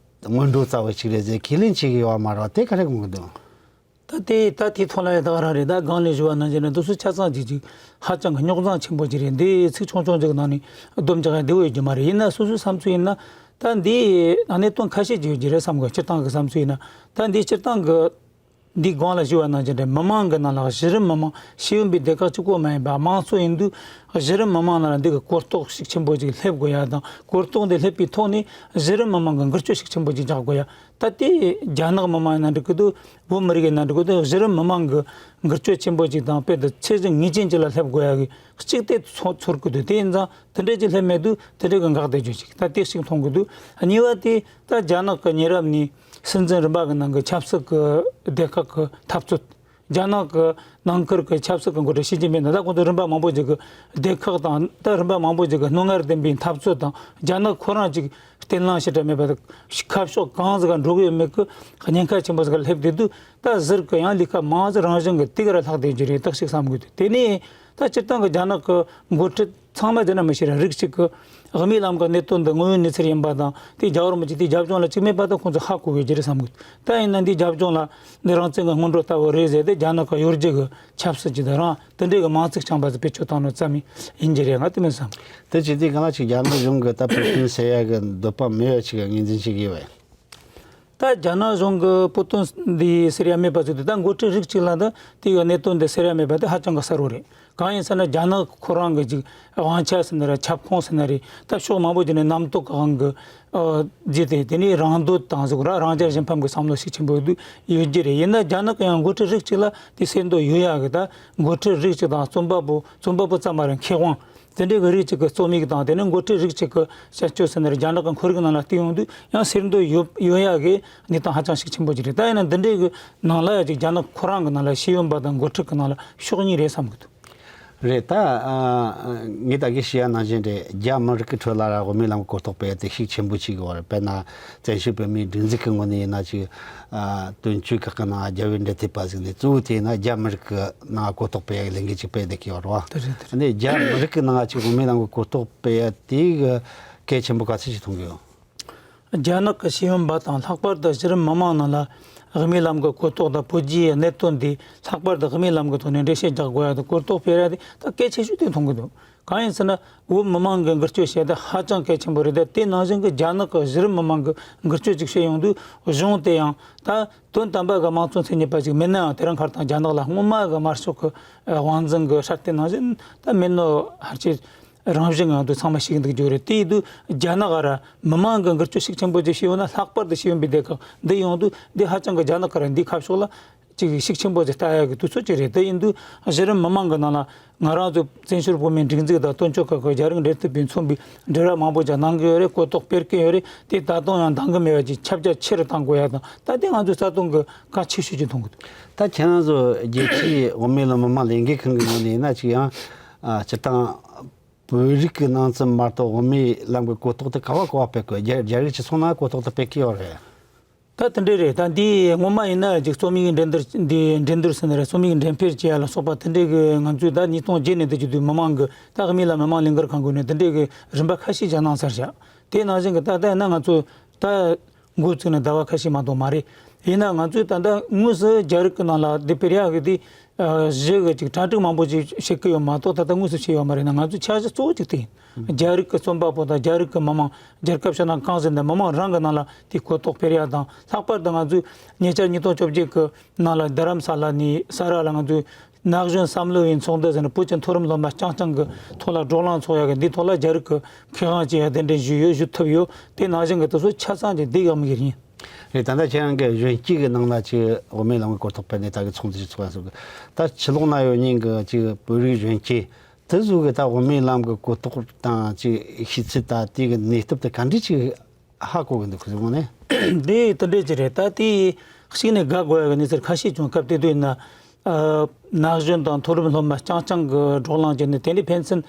སྔོན་འགྲོ་རྩ་བ་ཞིག་རེད་ཟེར་ཁས་ལེན་བྱེད་ཀྱི་ཡོད་པ་མ་རེད་བ། དེ་ག་རེ་དགོངས་ཀྱི་འདུག། ད་དེ་ད་དེའི་ཐོག་ལ་ཡང་ད་ག་རང་རེད། ད་སྒང་ལས་ཞུ་བ་ནང་བཞིན་རེད། འདི་ཚོ་ཆ་ཚང་ཅིག་ཅིག་ཧ་ཅང་གི་རྙོག་འཛིང་ཆེན་པོ་ཅིག་རེད། འདི་ཚིག་ཆུང་ཆུང་ཅིག་གི་ནང་ནས་སྡོམ་རྒྱག་ཡ་འདི་བོ་ཡོད་རྒྱུ་མ་རེད། ཡིན་ན་སོ་སོའི་བསམ་ཚུལ་ཡིན་ན། ད་འདི་ནང་གནད་དོན་ཁ་ཤས་ཅིག་ཡོད་རྒྱུ་རེད་བསམ་གི། སྤྱིར་བཏང་གི་བསམ་ཚུལ་ཡིན་ན། ད་འདི་སྤྱིར་བཏང་གི་འདི་སྒང་ལ་ཞུ་བ་ནང་བཞིན་རེད། མི་མང་གི་ནང་ལ། གཞི་རིམ་མི་མང་། ཤེས་ཡོན་པའི་སྡེ་ཁག་གཅིག་པོ་མ་ཡིན་པ་དམངས་གཙོ་ཡིན་དུས། གཞི་རིམ་མི་མང་ནང་ལ་འདི་གི་གོ་རྟོགས་ཤུགས་ཆེན་པོ་ཅིག་སླེབས་དགོས་ཡ་དང་། གོ་རྟོགས་འདི་སླེབས་པའི་ཐོག་ནས་གཞི་རིམ་མི་མང་གི་འགུལ་སྐྱོད་ཤུགས་ཆེན་པོ་ཅིག་རྒྱག་དགོས་ཡ། ད་དེ་རྒྱ་ནག་མི་མང་ཡིན་ན་འགྲིག་གི་འདུག། བོད་མི་རིགས་ཡིན་ན་འགྲིག་གི་འདུག། གཞི་རིམ་མི་མང་གི་འགུལ་སྐྱོད་ཆེན་པོ་ཅིག་དང་། དཔེ་དེ་ཚད་གཞི་ངེས་ཅན་ཅིག་ལ་སླེབས་དགོས་ཡ་གི་གཅིག་དེ་ཚོ་ཚོར་གི་འདུག། དེ་ཡིན་ཙང་དེ་འདྲས་ཅིག་སླེབས་མེད་དུས་དེ་འདྲས་གི་འགག་བསྡད་རྒྱུ་ཅིག། ད་དེ་ཞིག་མཐོང་གི་འདུག། གཉིས་པ་དེ་ད་རྒྱ་ནག་གི་ཉེ་རབས་ནས་སྲིད་འཛིན་རིམ་པ་གི་ནང་གི་ཆབ་སྲིད་གི་སྡེ་ཁག་གི་འཐབ་རྩོད། རྒྱ་ནག་གི་ནང་ཁུལ་གྱི་ཆབ་སྲིད་ཀྱི་འགོ་ཁྲིད་ཞི་ཅིན་ཕིང་དང་། ད་ཁོང་ཚོ་རིམ་པ་མང་པོ་ཅིག་གི་སྡེ་ཁག་དང་། ད་རིམ་པ་མང་པོ་ཅིག་གི་རྣོ་ངར་ལྡན་པའི་འཐབ་རྩོད་དང་། རྒྱ་ནག་ཁོ་རང་ཅིག་བརྟན་ལྷིང་ཞེ་དྲག་མེད་པ་དང་། ཁ་ཕྱོགས་གང་ཟིག་ག་འགྲོ་གི་ཡོད་མེད་ཀྱི་ཉེན་ཁ་ཆེན་པོ་ཟིག་ག་སླེབས་བསྡད་དུས། ད་ཟུར་གི་ཡང་ལས་ཀ་མང་ཟིག་རང་བཞིན་གི་དེ་ག་ར་ལྷག་བསྡད་རྒྱུ་རེད། ད་ཞིག་བསམ་དགོས་དུས། དེ་ནས་ད་སྤྱིར་བཏང་གི་རྒྱ་ནག་གི་འགོ་ཁྲིད་ཚང་མ་དེ་འདྲ་མི་ཤེས་ར། རིགས་གཅིག་གི་དབུ་མའི་ལམ་གྱི་གནད་དོན་འདི་དངོས་ཡོད་གནས་ཚུལ་ཡིན་པ་དང་། དེ་རྒྱལ་བ་རིན་པོ་ཆེ་དེའི་རྒྱབ་ལྗོངས་ལ་གཅིག་མེད་པ་དེ་ཁོང་ཚོས་ཧ་གོ་གི་རྒྱུ་རེད་བསམ་གི། ད་ཡིན་ན་འདིའི་རྒྱབ་ལྗོངས་ལ་འདི་རང་བཙན་གྱི་སྔོན་འགྲོ་ལྟ་བུ་རེད་ཟེར་ཏེ། རྒྱ་ནག་གི་གཡོ་སྒྱུ་གི་ ཆབ་སྲིད་ཀྱི་དང་རང་དེ་འདྲའི་གི་མིང་ཚིག་རྐྱང་པ་ཟིག་བེད་སྤྱོད་བཏང་ནོ་ཙམ་ཡིན་གྱི་རེད། ང་དེ་མིན་བསམ། དེ་བྱས་དུས་གང་ལ་ཅིག་རྒྱ་ནག་གཞུང་གི་ད་བོད་དོན་སེལ་ཡ་གི་འདོད་པ་མེད་པ་ཅིག་ངོས་འཛིན་བྱེད་ཀྱི་ཡོད་པས། ད་རྒྱ་ནག་གཞུང་གི་བོད་དོན་འདི་སེལ་ཡ་མེད་པ་ཟིག་དེ་ད་འགོ་ཁྲིད་རིགས་གཅིག་ལ་ད་དེ་གི་གནད་དོན་འདི་སེལ་ཡ་མེད་པ་དེ་ཧ་ཅང་གི་གསལ་བོ་རེད། གང་ཡིན་ཟེར་ན་རྒྱ་ནག་ཁོ་རང་གི་ཅིག་དབང་ཆ་ཟེར་ན་རེད། ཁྱབ་ཁོངས་ཟེར་ན་རེད། ད་ཕྱོགས་མང་པོ་ཅིག་ནས་རྣམ་རྟོག་གི་དབང་གིས་ཨ་བརྒྱུད་དེ་དེ་ནས་རང་འདོད་དང་ཟུག་ར་རང་རྒྱལ་གཞན་ཕམ་གྱི་བསམ་བློ་ཤུགས་ཆེན་པོ་ཡོད་རྒྱུ་རེད། ཡིན་ན་རྒྱ་ནག་གི་ཡང་འགོ་ཁྲིད་རིགས་གཅིག་ལ་དེ་སེལ་འདོད་ཡོད་ཡ་གི་ད་འགོ་ཁྲིད་རིགས་གཅིག་དང་རྩོམ་པ་པོ་རྩོམ་པ་པོ་ཙམ་མ་རེད། མཁས་དབང་དེ་འདྲའི་གི་རིགས་གཅིག་གི་རྩོམ་ཡིག་དང་དེ་ནས་འགོ་ཁྲིད་རིགས་གཅིག་གི་བྱ་སྤྱོད་ཟེར་ན་རེད། རྒྱ་ནག་གི་ཁོར་ཡུག་ནང་ལ་བལྟས་ཡོང་དུས་ཡང་སེལ་འདོད་ཡོད་ཡོད་ཡ་གི་གནས་སྟངས་ཧ་ཅང་ཤུགས་ཆེན་པོ་ཅིག་རེད། ད་ཡིན་ན་འདི་འདྲའི་གི་ནང་ལ་ཡ་ཅིག་རྒྱ་ནག་ཁོ་རང་གི་ནང་ལ་ཤེས་ཡོན་པ་དང་འགོ་ཁྲིད་གི་ནང་ལ་ཕྱོགས་གཉིས་རེད་བསམ་གི་འདུག་རེད། ད་ཨ་ངས་ད་གིན་ཞུས་ཡ་ནང་བཞིན་རེད། རྒྱ་མི་རིགས་ཀྱི་ཁྲོད་ལ་ར་དབུ་མའི་ལམ་གྱི་གོ་རྟོགས་སྤེལ་ཡ་དེ་ཤུགས་ཆེན་པོ་ཅིག་ཡོད་རེད། དཔེར་ན་བཙན་བྱོལ་བོད་མིའི་སྒྲིག་འཛུགས་ཀྱི་ངོས་ནས་ཡིན་ན་ཅིག་ཨ་དོན་གཅོད་ཁག་གི་ནང་རྒྱལ་བའི་འབྲེལ་མཐུད་པ་ཟིག་ནས་གཙོ་བོ་དེ་ཡིན་ན་རྒྱ་མི་རིགས་ཀྱི་ནང་གོ་རྟོགས་སྤེལ་ཡ་གི་ལས་འགུལ་ཅིག་སྤེལ་བསྡད་ཀྱི་ཡོད་རེད་བ། དེ་རེད་དེ་རེད། ཨ་ནི་རྒྱ་མི་རིགས་ཀྱི་ནང་ཅིག་དབུ་མའི་ལམ་གྱི་གོ་རྟོགས་སྤེལ་ཡ་དེ་གི་གལ་ཆེན་པོ་ག་ཚོད་ཅིག་མཐོང་གི་ཡོད། རྒྱ་ནག་གི་ཤེས་ཡོན་པ་དང་ལྷག་པར་དུ་གཞི་རིམ་མི་མང་ནང་ལ་དབུ་མའི་ལམ་གྱི་གོ་རྟོགས་དང་བོད་རྒྱའི་གནད་དོན་འདི་ལྷག་པར་དུ་དབུ་མའི་ལམ་གྱི་ཐོག་ནས་འགྲེལ་བཤད་རྒྱག་དགོས་ཡ་དང་གོ་རྟོགས་སྤེལ་ཡ་དེ་ད་གལ་ཆེ་ཤོས་དེ་མཐོང་གི་འདུག་གང་ཡིན་ཟེར་ན་བོད་མི་མང་གི་འགུལ་སྐྱོད་བྱས་ཏེ་ཧ་ཅང་གལ་ཆེན་པོ་རེད། དེ་དེ་ནང་བཞིན་གྱི་རྒྱ་ནག་གི་གཞི་རིམ་མི་མང་གི་འགུལ་སྐྱོད་ཅིག་བྱེད་ཡོང་དུས་གཞུང་དེ་ཡང་ད་དོན་དམ་པ་གི་དམངས་གཙོ་མཚན་ཉིད་པ་ཅིག་མིན་ནའང་དེ་རིང་ཁར་དང་རྒྱ་ནག་ལ་སྔོན་མ་གི་དམར་ཤོག་གི་དབང་འཛིན་གི་སྲ་བརྟན་ནང་བཞིན་ད་མིན་ནོ་ཧར་ཅིག་རང་བཞིན་ངང་དུ་ཚང་མ་ཤེས་ཀྱི་འདུག་རྒྱུ་རེད། དེ་ཡིན་དུས་རྒྱ་ནག་ག་ར་མི་མང་གི་འགུལ་སྐྱོད་ཤུགས་ཆེན་པོ་ཅིག་བྱས་ཡོད་ན་ལྷག་པར་དུ་ཤེས་ཡོན་པའི་སྡེ་ཁག་འདི་ཡོང་དུས་འདི་ཧ་ཅང་གི་རྒྱ་ནག་ག་ར་འདི་ཁ་ཕྱོགས་ལ་ཅིག་ཤུགས་ཆེན་པོ་ཅིག་ལྟ་ཡག་གི་དུས་ཚོད་ཅིག་རེད། དེ་ཡིན་དུས་གཞི་རིམ་མི་མང་གི་ནང་ལ་ང་རང་ཚོ་བཙན་བྱོལ་བོད་མིའི་སྒྲིག་འཛུགས་དང་དོན་གཅོད་ཁག་གི་རྒྱ་རིགས་འབྲེལ་མཐུད་པས་མཚོན་པའི་འབྲེལ་བ་མང་པོ་ཅིག་གནང་གི་ཡོད་རེད། གོ་རྟོགས་སྤེལ་གི་ཡོད་རེད། དེ་ད་དུང་ཡང་འདང་གི་མེད་པ་ཅིག་ཁྱབ་རྒྱ་ཆེ་རུ་གཏང་དགོས་ཡ་དང་ད་དེ་ང་ཚོའི་རྩ་དོན་གི་གལ་ཆེ་ཤོས་ཅིག་མཐོང་གི་འདུག་ད་ཁྱེད་རང་ཚོ་རྒྱལ་སྤྱིའི་དབུ་མའི་ལམ་མི་མང་ལས་འགུལ་ཁང་གི་ངོས་ནས་ཡིན་ན་ཅིག་ཡང་ཨ་སྤྱིར་བཏང་བོད་རིགས་ཀྱི་ནང་ཚན་མ་གཏོགས་དབུ་མའི་ལམ་གྱི་གོ་རྟོགས་དེ་ག་བ་ག་བ་སྤེལ་དགོས། རྒྱ་རྒྱ་རིགས་ཀྱི་ཚོགས་ནང་གོ་རྟོགས་དེ་སྤེལ་གི་ཡོད་རེད། ད་དེ་འདྲས་རེད། ད་འདི་སྔོན་མ་ཡིན་ན་ཅིག་རྩོམ་ཡིག་འགྲན་བསྡུར་འདི་འགྲན་བསྡུར་ཟེར་ན་རེད། རྩོམ་ཡིག་འགྲན་འཕེལ་བྱེད་ཡ་ལ་སོགས་པ་དེ་འདྲས་གི་ང་ཚོས་ད་ཉིས་སྟོང་བརྒྱད་ནས་འདི་བརྒྱུད་དུས་མི་མང་གི་ད་དབུ་མའི་ལམ་མི་མང་ལས་འགུལ་ཁང་གི་ནས་དེ་འདྲས་གི་རིམ་པ་ཁ་ཤས་ཀྱང་གནང་ཚར་བཞག་དེ་ནང་བཞིན་གི་ད་ལྟ་ཡིན་ན་ང་ཚོ་ད་འགོ་བཙུགས་ནས་ཟླ་བ་ཁ་ཤས་མ་གཏོགས་མ་རེད། ཡིན་ན་ང་ཚོས་ད་ལྟ་དངོས་སུ་རྒྱ་རིགས་ཀྱི་ནང་ལ་འདི་སྤེལ་ཡག་གི་དེ་གཞི་གི་ཅིག་གྲ་སྒྲིག་མང་པོ་ཅིག་བྱེད་ཀྱི་ཡོད་མ་གཏོགས་ད་ལྟ་དངོས་སུ་བྱས་ཡོད་མ་རེད་ན། ང་ཚོའི་འཆར་གཞི་གཙོ་བོ་ཅིག་དེ་ཡིན། རྒྱ་རིགས་ཀྱི་རྩོམ་པ་པོ་དང་རྒྱ་རིགས་ཀྱི་མི་མང་རྒྱལ་ཁབ་ཕྱི་ནང་གང་ཟིག་ནས་མི་མང་རང་གི་ནང་ལ་དེ་གོ་རྟོགས་སྤེལ་ཡག་དང་ལྷག་པར་དུ་ང་ཚོའི་ཉེ་ཆར་ཉིས་སྟོང་བཅོ་བརྒྱད་ཀྱི་ནང་ལ་རྡ་རམ་ས་ལ་ནས་ས་ར་ལ་ང་ཚོའི་ན་གཞོན་བསམ་བློ་ཡི་ཚོགས་འདུ་ཟེར་ནས་བོད་ཀྱི་མཐོ་རིམ་སློབ་མ་རྐྱང་རྐྱང་གི་ཐོག་ལ་བགྲོ་གླེང་ཚོགས་ཡག་གི་འདིའི་ཐོག་ལ་རྒྱ་རིགས་ཀྱི་མཁས་དབང་ཅིག་ཡང་གདན་འདྲེན་ཞུས་ཡོད། ཞུ་ཐུབ་ཡོད། དེ་ནང་བཞིན་གྱི་དེ་ཚོ་ཆ་ཚང་གི་འདི་ཡག་མི་ཡིན། རེད། ད་ལྟ་ཁྱེད་རང་གི་གཞོན་སྐྱེས་ཀྱི་ནང་ལ་ཅིག་དབུ་མའི་ལམ་གྱི་གོ་རྟོགས་སྤེལ་ནས་ད་གི་ཚོགས་འདུ་ཞིག་ཚོགས་ཡ་སོགས་ཀྱི་ད་ཕྱི་ལོགས་ན་ཡོད་མཁན་གྱི་ཅིག་བོད་རིགས་གཞོན་སྐྱེས་དེ་ཚོ་གི་ད་དབུ་མའི་ལམ་གྱི་གོ་རྟོགས་དང་ཅིག་ཤེས་ཚད་ད་དེ་གི་ནུས་སྟོབས་དེ་ག་འདྲས་ཅིག་ཧ་གོ་གི་འདུག་ཁོ་ཚོའི་ངོས་ནས། འདི་དེ་འདྲས་ཅིག་རེད། ད་དེ་གཅིག་ནས་དགའ་དགོས་ཡ་གི་གནས་ཚུལ་ཁ་ཤས་བྱུང་། སྐབས་དེ་དུས་ན་ཨ་ན་གཞོན་དང་མཐོ་རིམ་སློབ་མ་རྐྱང་རྐྱང་གི་བགྲོ་གླེང་བྱས་ནས་དེ་འདྲའི་ཕན་ཚུན་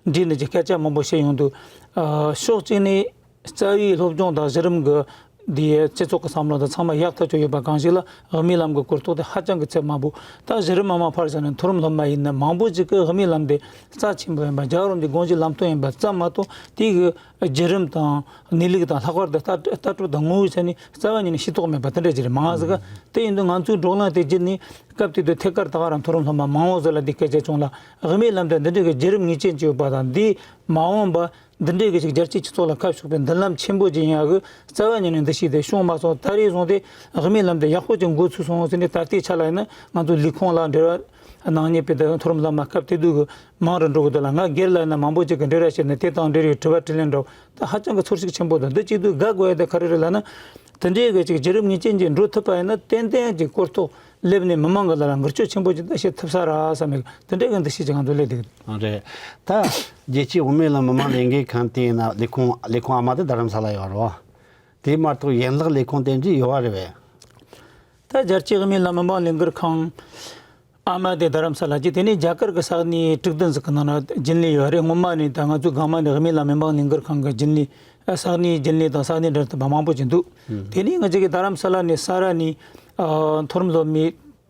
འདྲིས་ནས་ཀྱི་སྐད་ཆ་མང་པོ་བཤད་ཡོང་དུས། ཨ་ཕྱོགས་གཅིག་ནས་རྩ་བའི་སློབ་སྦྱོང་དང་གཞི་རིམ་གྱི་འདིའི་སྤྱི་ཚོགས་ཀྱི་བསམ་བློ་དང་ཚང་མ་ཡག་ཐག་ཆོད་ཡོད་པ་གང་ཞིག་ལ་དབུ་མའི་ལམ་གྱི་གོ་རྟོགས་དེ་ཧ་ཅང་གི་ཚད་དམའ་པོ། ད་གཞི་རིམ་མ་མང་ཕར་ཕྱིན་ནས་མཐོ་རིམ་སློབ་མ་ཡིན་ན་མང་པོ་ཅིག་གིས་དབུ་མའི་ལམ་དེ་རྩ་ཆེན་པོ་ཡིན་པ། རྒྱལ་བ་རིན་པོ་ཆེའི་དགོངས་གཞི་ལམ་སྟོན་ཡིན་པ་ཙམ་མ་གཏོགས་དེ་གི་བརྒྱུད་རིམ་དང་གནས་ལུགས་དང་ལྷག་པར་དུ་ལྟ་ལྟ་གྲུབ་དང་ངོ་བོའི་ཆ་ནས་རྩ་བ་ཉིད་ནས་ཤེས་རྟོགས་མེད་པ་དེ་འདྲ་ཅིག་རེད། མང་ཟིག་ག་དེ་ཡིན་དུས་ང་ཚོའི་བགྲོ་གླེང་དེ་བརྒྱུད་ནས་སྐབས་དེ་དུས་ཐད་ཀར་ད་ག་རང་མཐོ་རིམ་སློབ་མ་མང་བོ་ཟིག་ལ་འདི་སྐད་ཆ་བྱུང་ལ། དབུ་མའི་ལམ་དེ་འདི་འདྲའི་གི་བརྒྱུད་རིམ་ངེས་ཅན་ཅིག་ཡོད་པ་དང་། འདི་མ་འོངས་པ་འདི་འདྲའི་གི་ཅིག་རྒྱལ་སྤྱིའི་སྤྱི་ཚོགས་ལ་ཁ་ཕྱོགས་པའི་མདུན་ལམ་ཆེན་པོ་ཅིག་ཡིན་ཡག་གི་རྩ་བ་ཉིད་ནས་འདུ་ཤེས་དེ་བྱུང་མ་སོང་། ད་རེས་བཟུང་སྟེ་དབུ་མའི་ལམ་དེ་ཡག་པོ་ཅིག་འགོ་ཚུགས་སོང་ཟེར་ནས་ད་ལྟའི་ཆ་ལ་ཡིན་ན་ང་ཚོ་ལས་ཁུངས་ལ་འབྲེལ་བ་གནང་མཁན་པའི་དེ་མཐོ་རིམ་སློབ་མ་སྐབས་དེ་དུས་གི་མང་རུ་འགྲོ་གི་འདུག་ལ། ང་སྒེར་ལ་ཡིན་ན་མང་པོ་ཅིག་གིས་འབྲེལ་བ་བྱས་ནས་དེ་དང་འབྲེལ་བའི་དྲི་བ་དྲིས་ལན་འདྲ་བོ་ད་ཧ་ཅང་གི་ཚོར་ཤུགས་ཆེན་པོ་འདུག་འདི་གཅིག་དུས་དགའ་དགོས་ཡ་དེ་ག་རེ་རེད་ལབ་ན། དེ་འདྲའི་གི་ཅིག་བརྒྱུད་རིམ་ངེས་ཅན་ཅིག་འགྲོ་ཐུབ་པ་ཡིན་ན་ཏན་ཏན་ཅིག་གོ་རྟོགས་སླེབས་ནས་མི་མང་གི་ལ་ལ་འགུལ་སྐྱོད་ཆེན་པོ་ཅིག་ད་བྱེད་ཐུབ་ས་རེད་བསམ་པའི་དེ་འདྲའི་གི་འདུ་ཤེས་ཅིག་ང་ཚོ་སླེབས་བསྡད་ཀྱི་འདུག་ཨ་རེད། ད་རྒྱལ་སྤྱིའི་དབུ་མའི་ལམ་མི་མང་ལས་འགུལ་ཁང་དེ་ཡིན་ན་ལས་ཁུངས་ལས་ཁུངས་ཨ་མ་དེ་རྡ་རམ་ས་ལ་ཡོད་རེད་བ། དེ་མ་གཏོགས་ཡན་ལག་ལས་ཁུངས་དེ་འདྲ་ཡོད་པ་རེད་པས། ད་རྒྱལ་སྤྱིའི་དབུ་མའི་ལམ་མི་མང་ལས་འགུལ་ཁང་ཨ་མ་དེ་རྡ་རམ་ས་ལ་གཅིག་དེ་ནས་རྒྱ་གར་གྱི་ས་གནས་དྲུག་བདུན་ཟིག་གི་ནང་ན་རྒྱུན་ལས་ཡོད་རེད། སྔོན་མ་ནས་ད་ང་ཚོའི་སྒང་མ་ནས་དབུ་མའི་ལམ་མི་མང་ལས་འགུལ་ཁང་གི་རྒྱུན་ལས་ས་གནས་རྒྱུན་ལས་དང་ས་གནས་འབྲེལ་མཐུད་པ་མང་པོ་ཅིག་འདུག་དེ་ནས་ང་ཅག་གི་རྡ་རམ་ས་ལ་ནས་ས་ར་ནས་ཨ་མཐོ་རིམ་སློབ་མའི་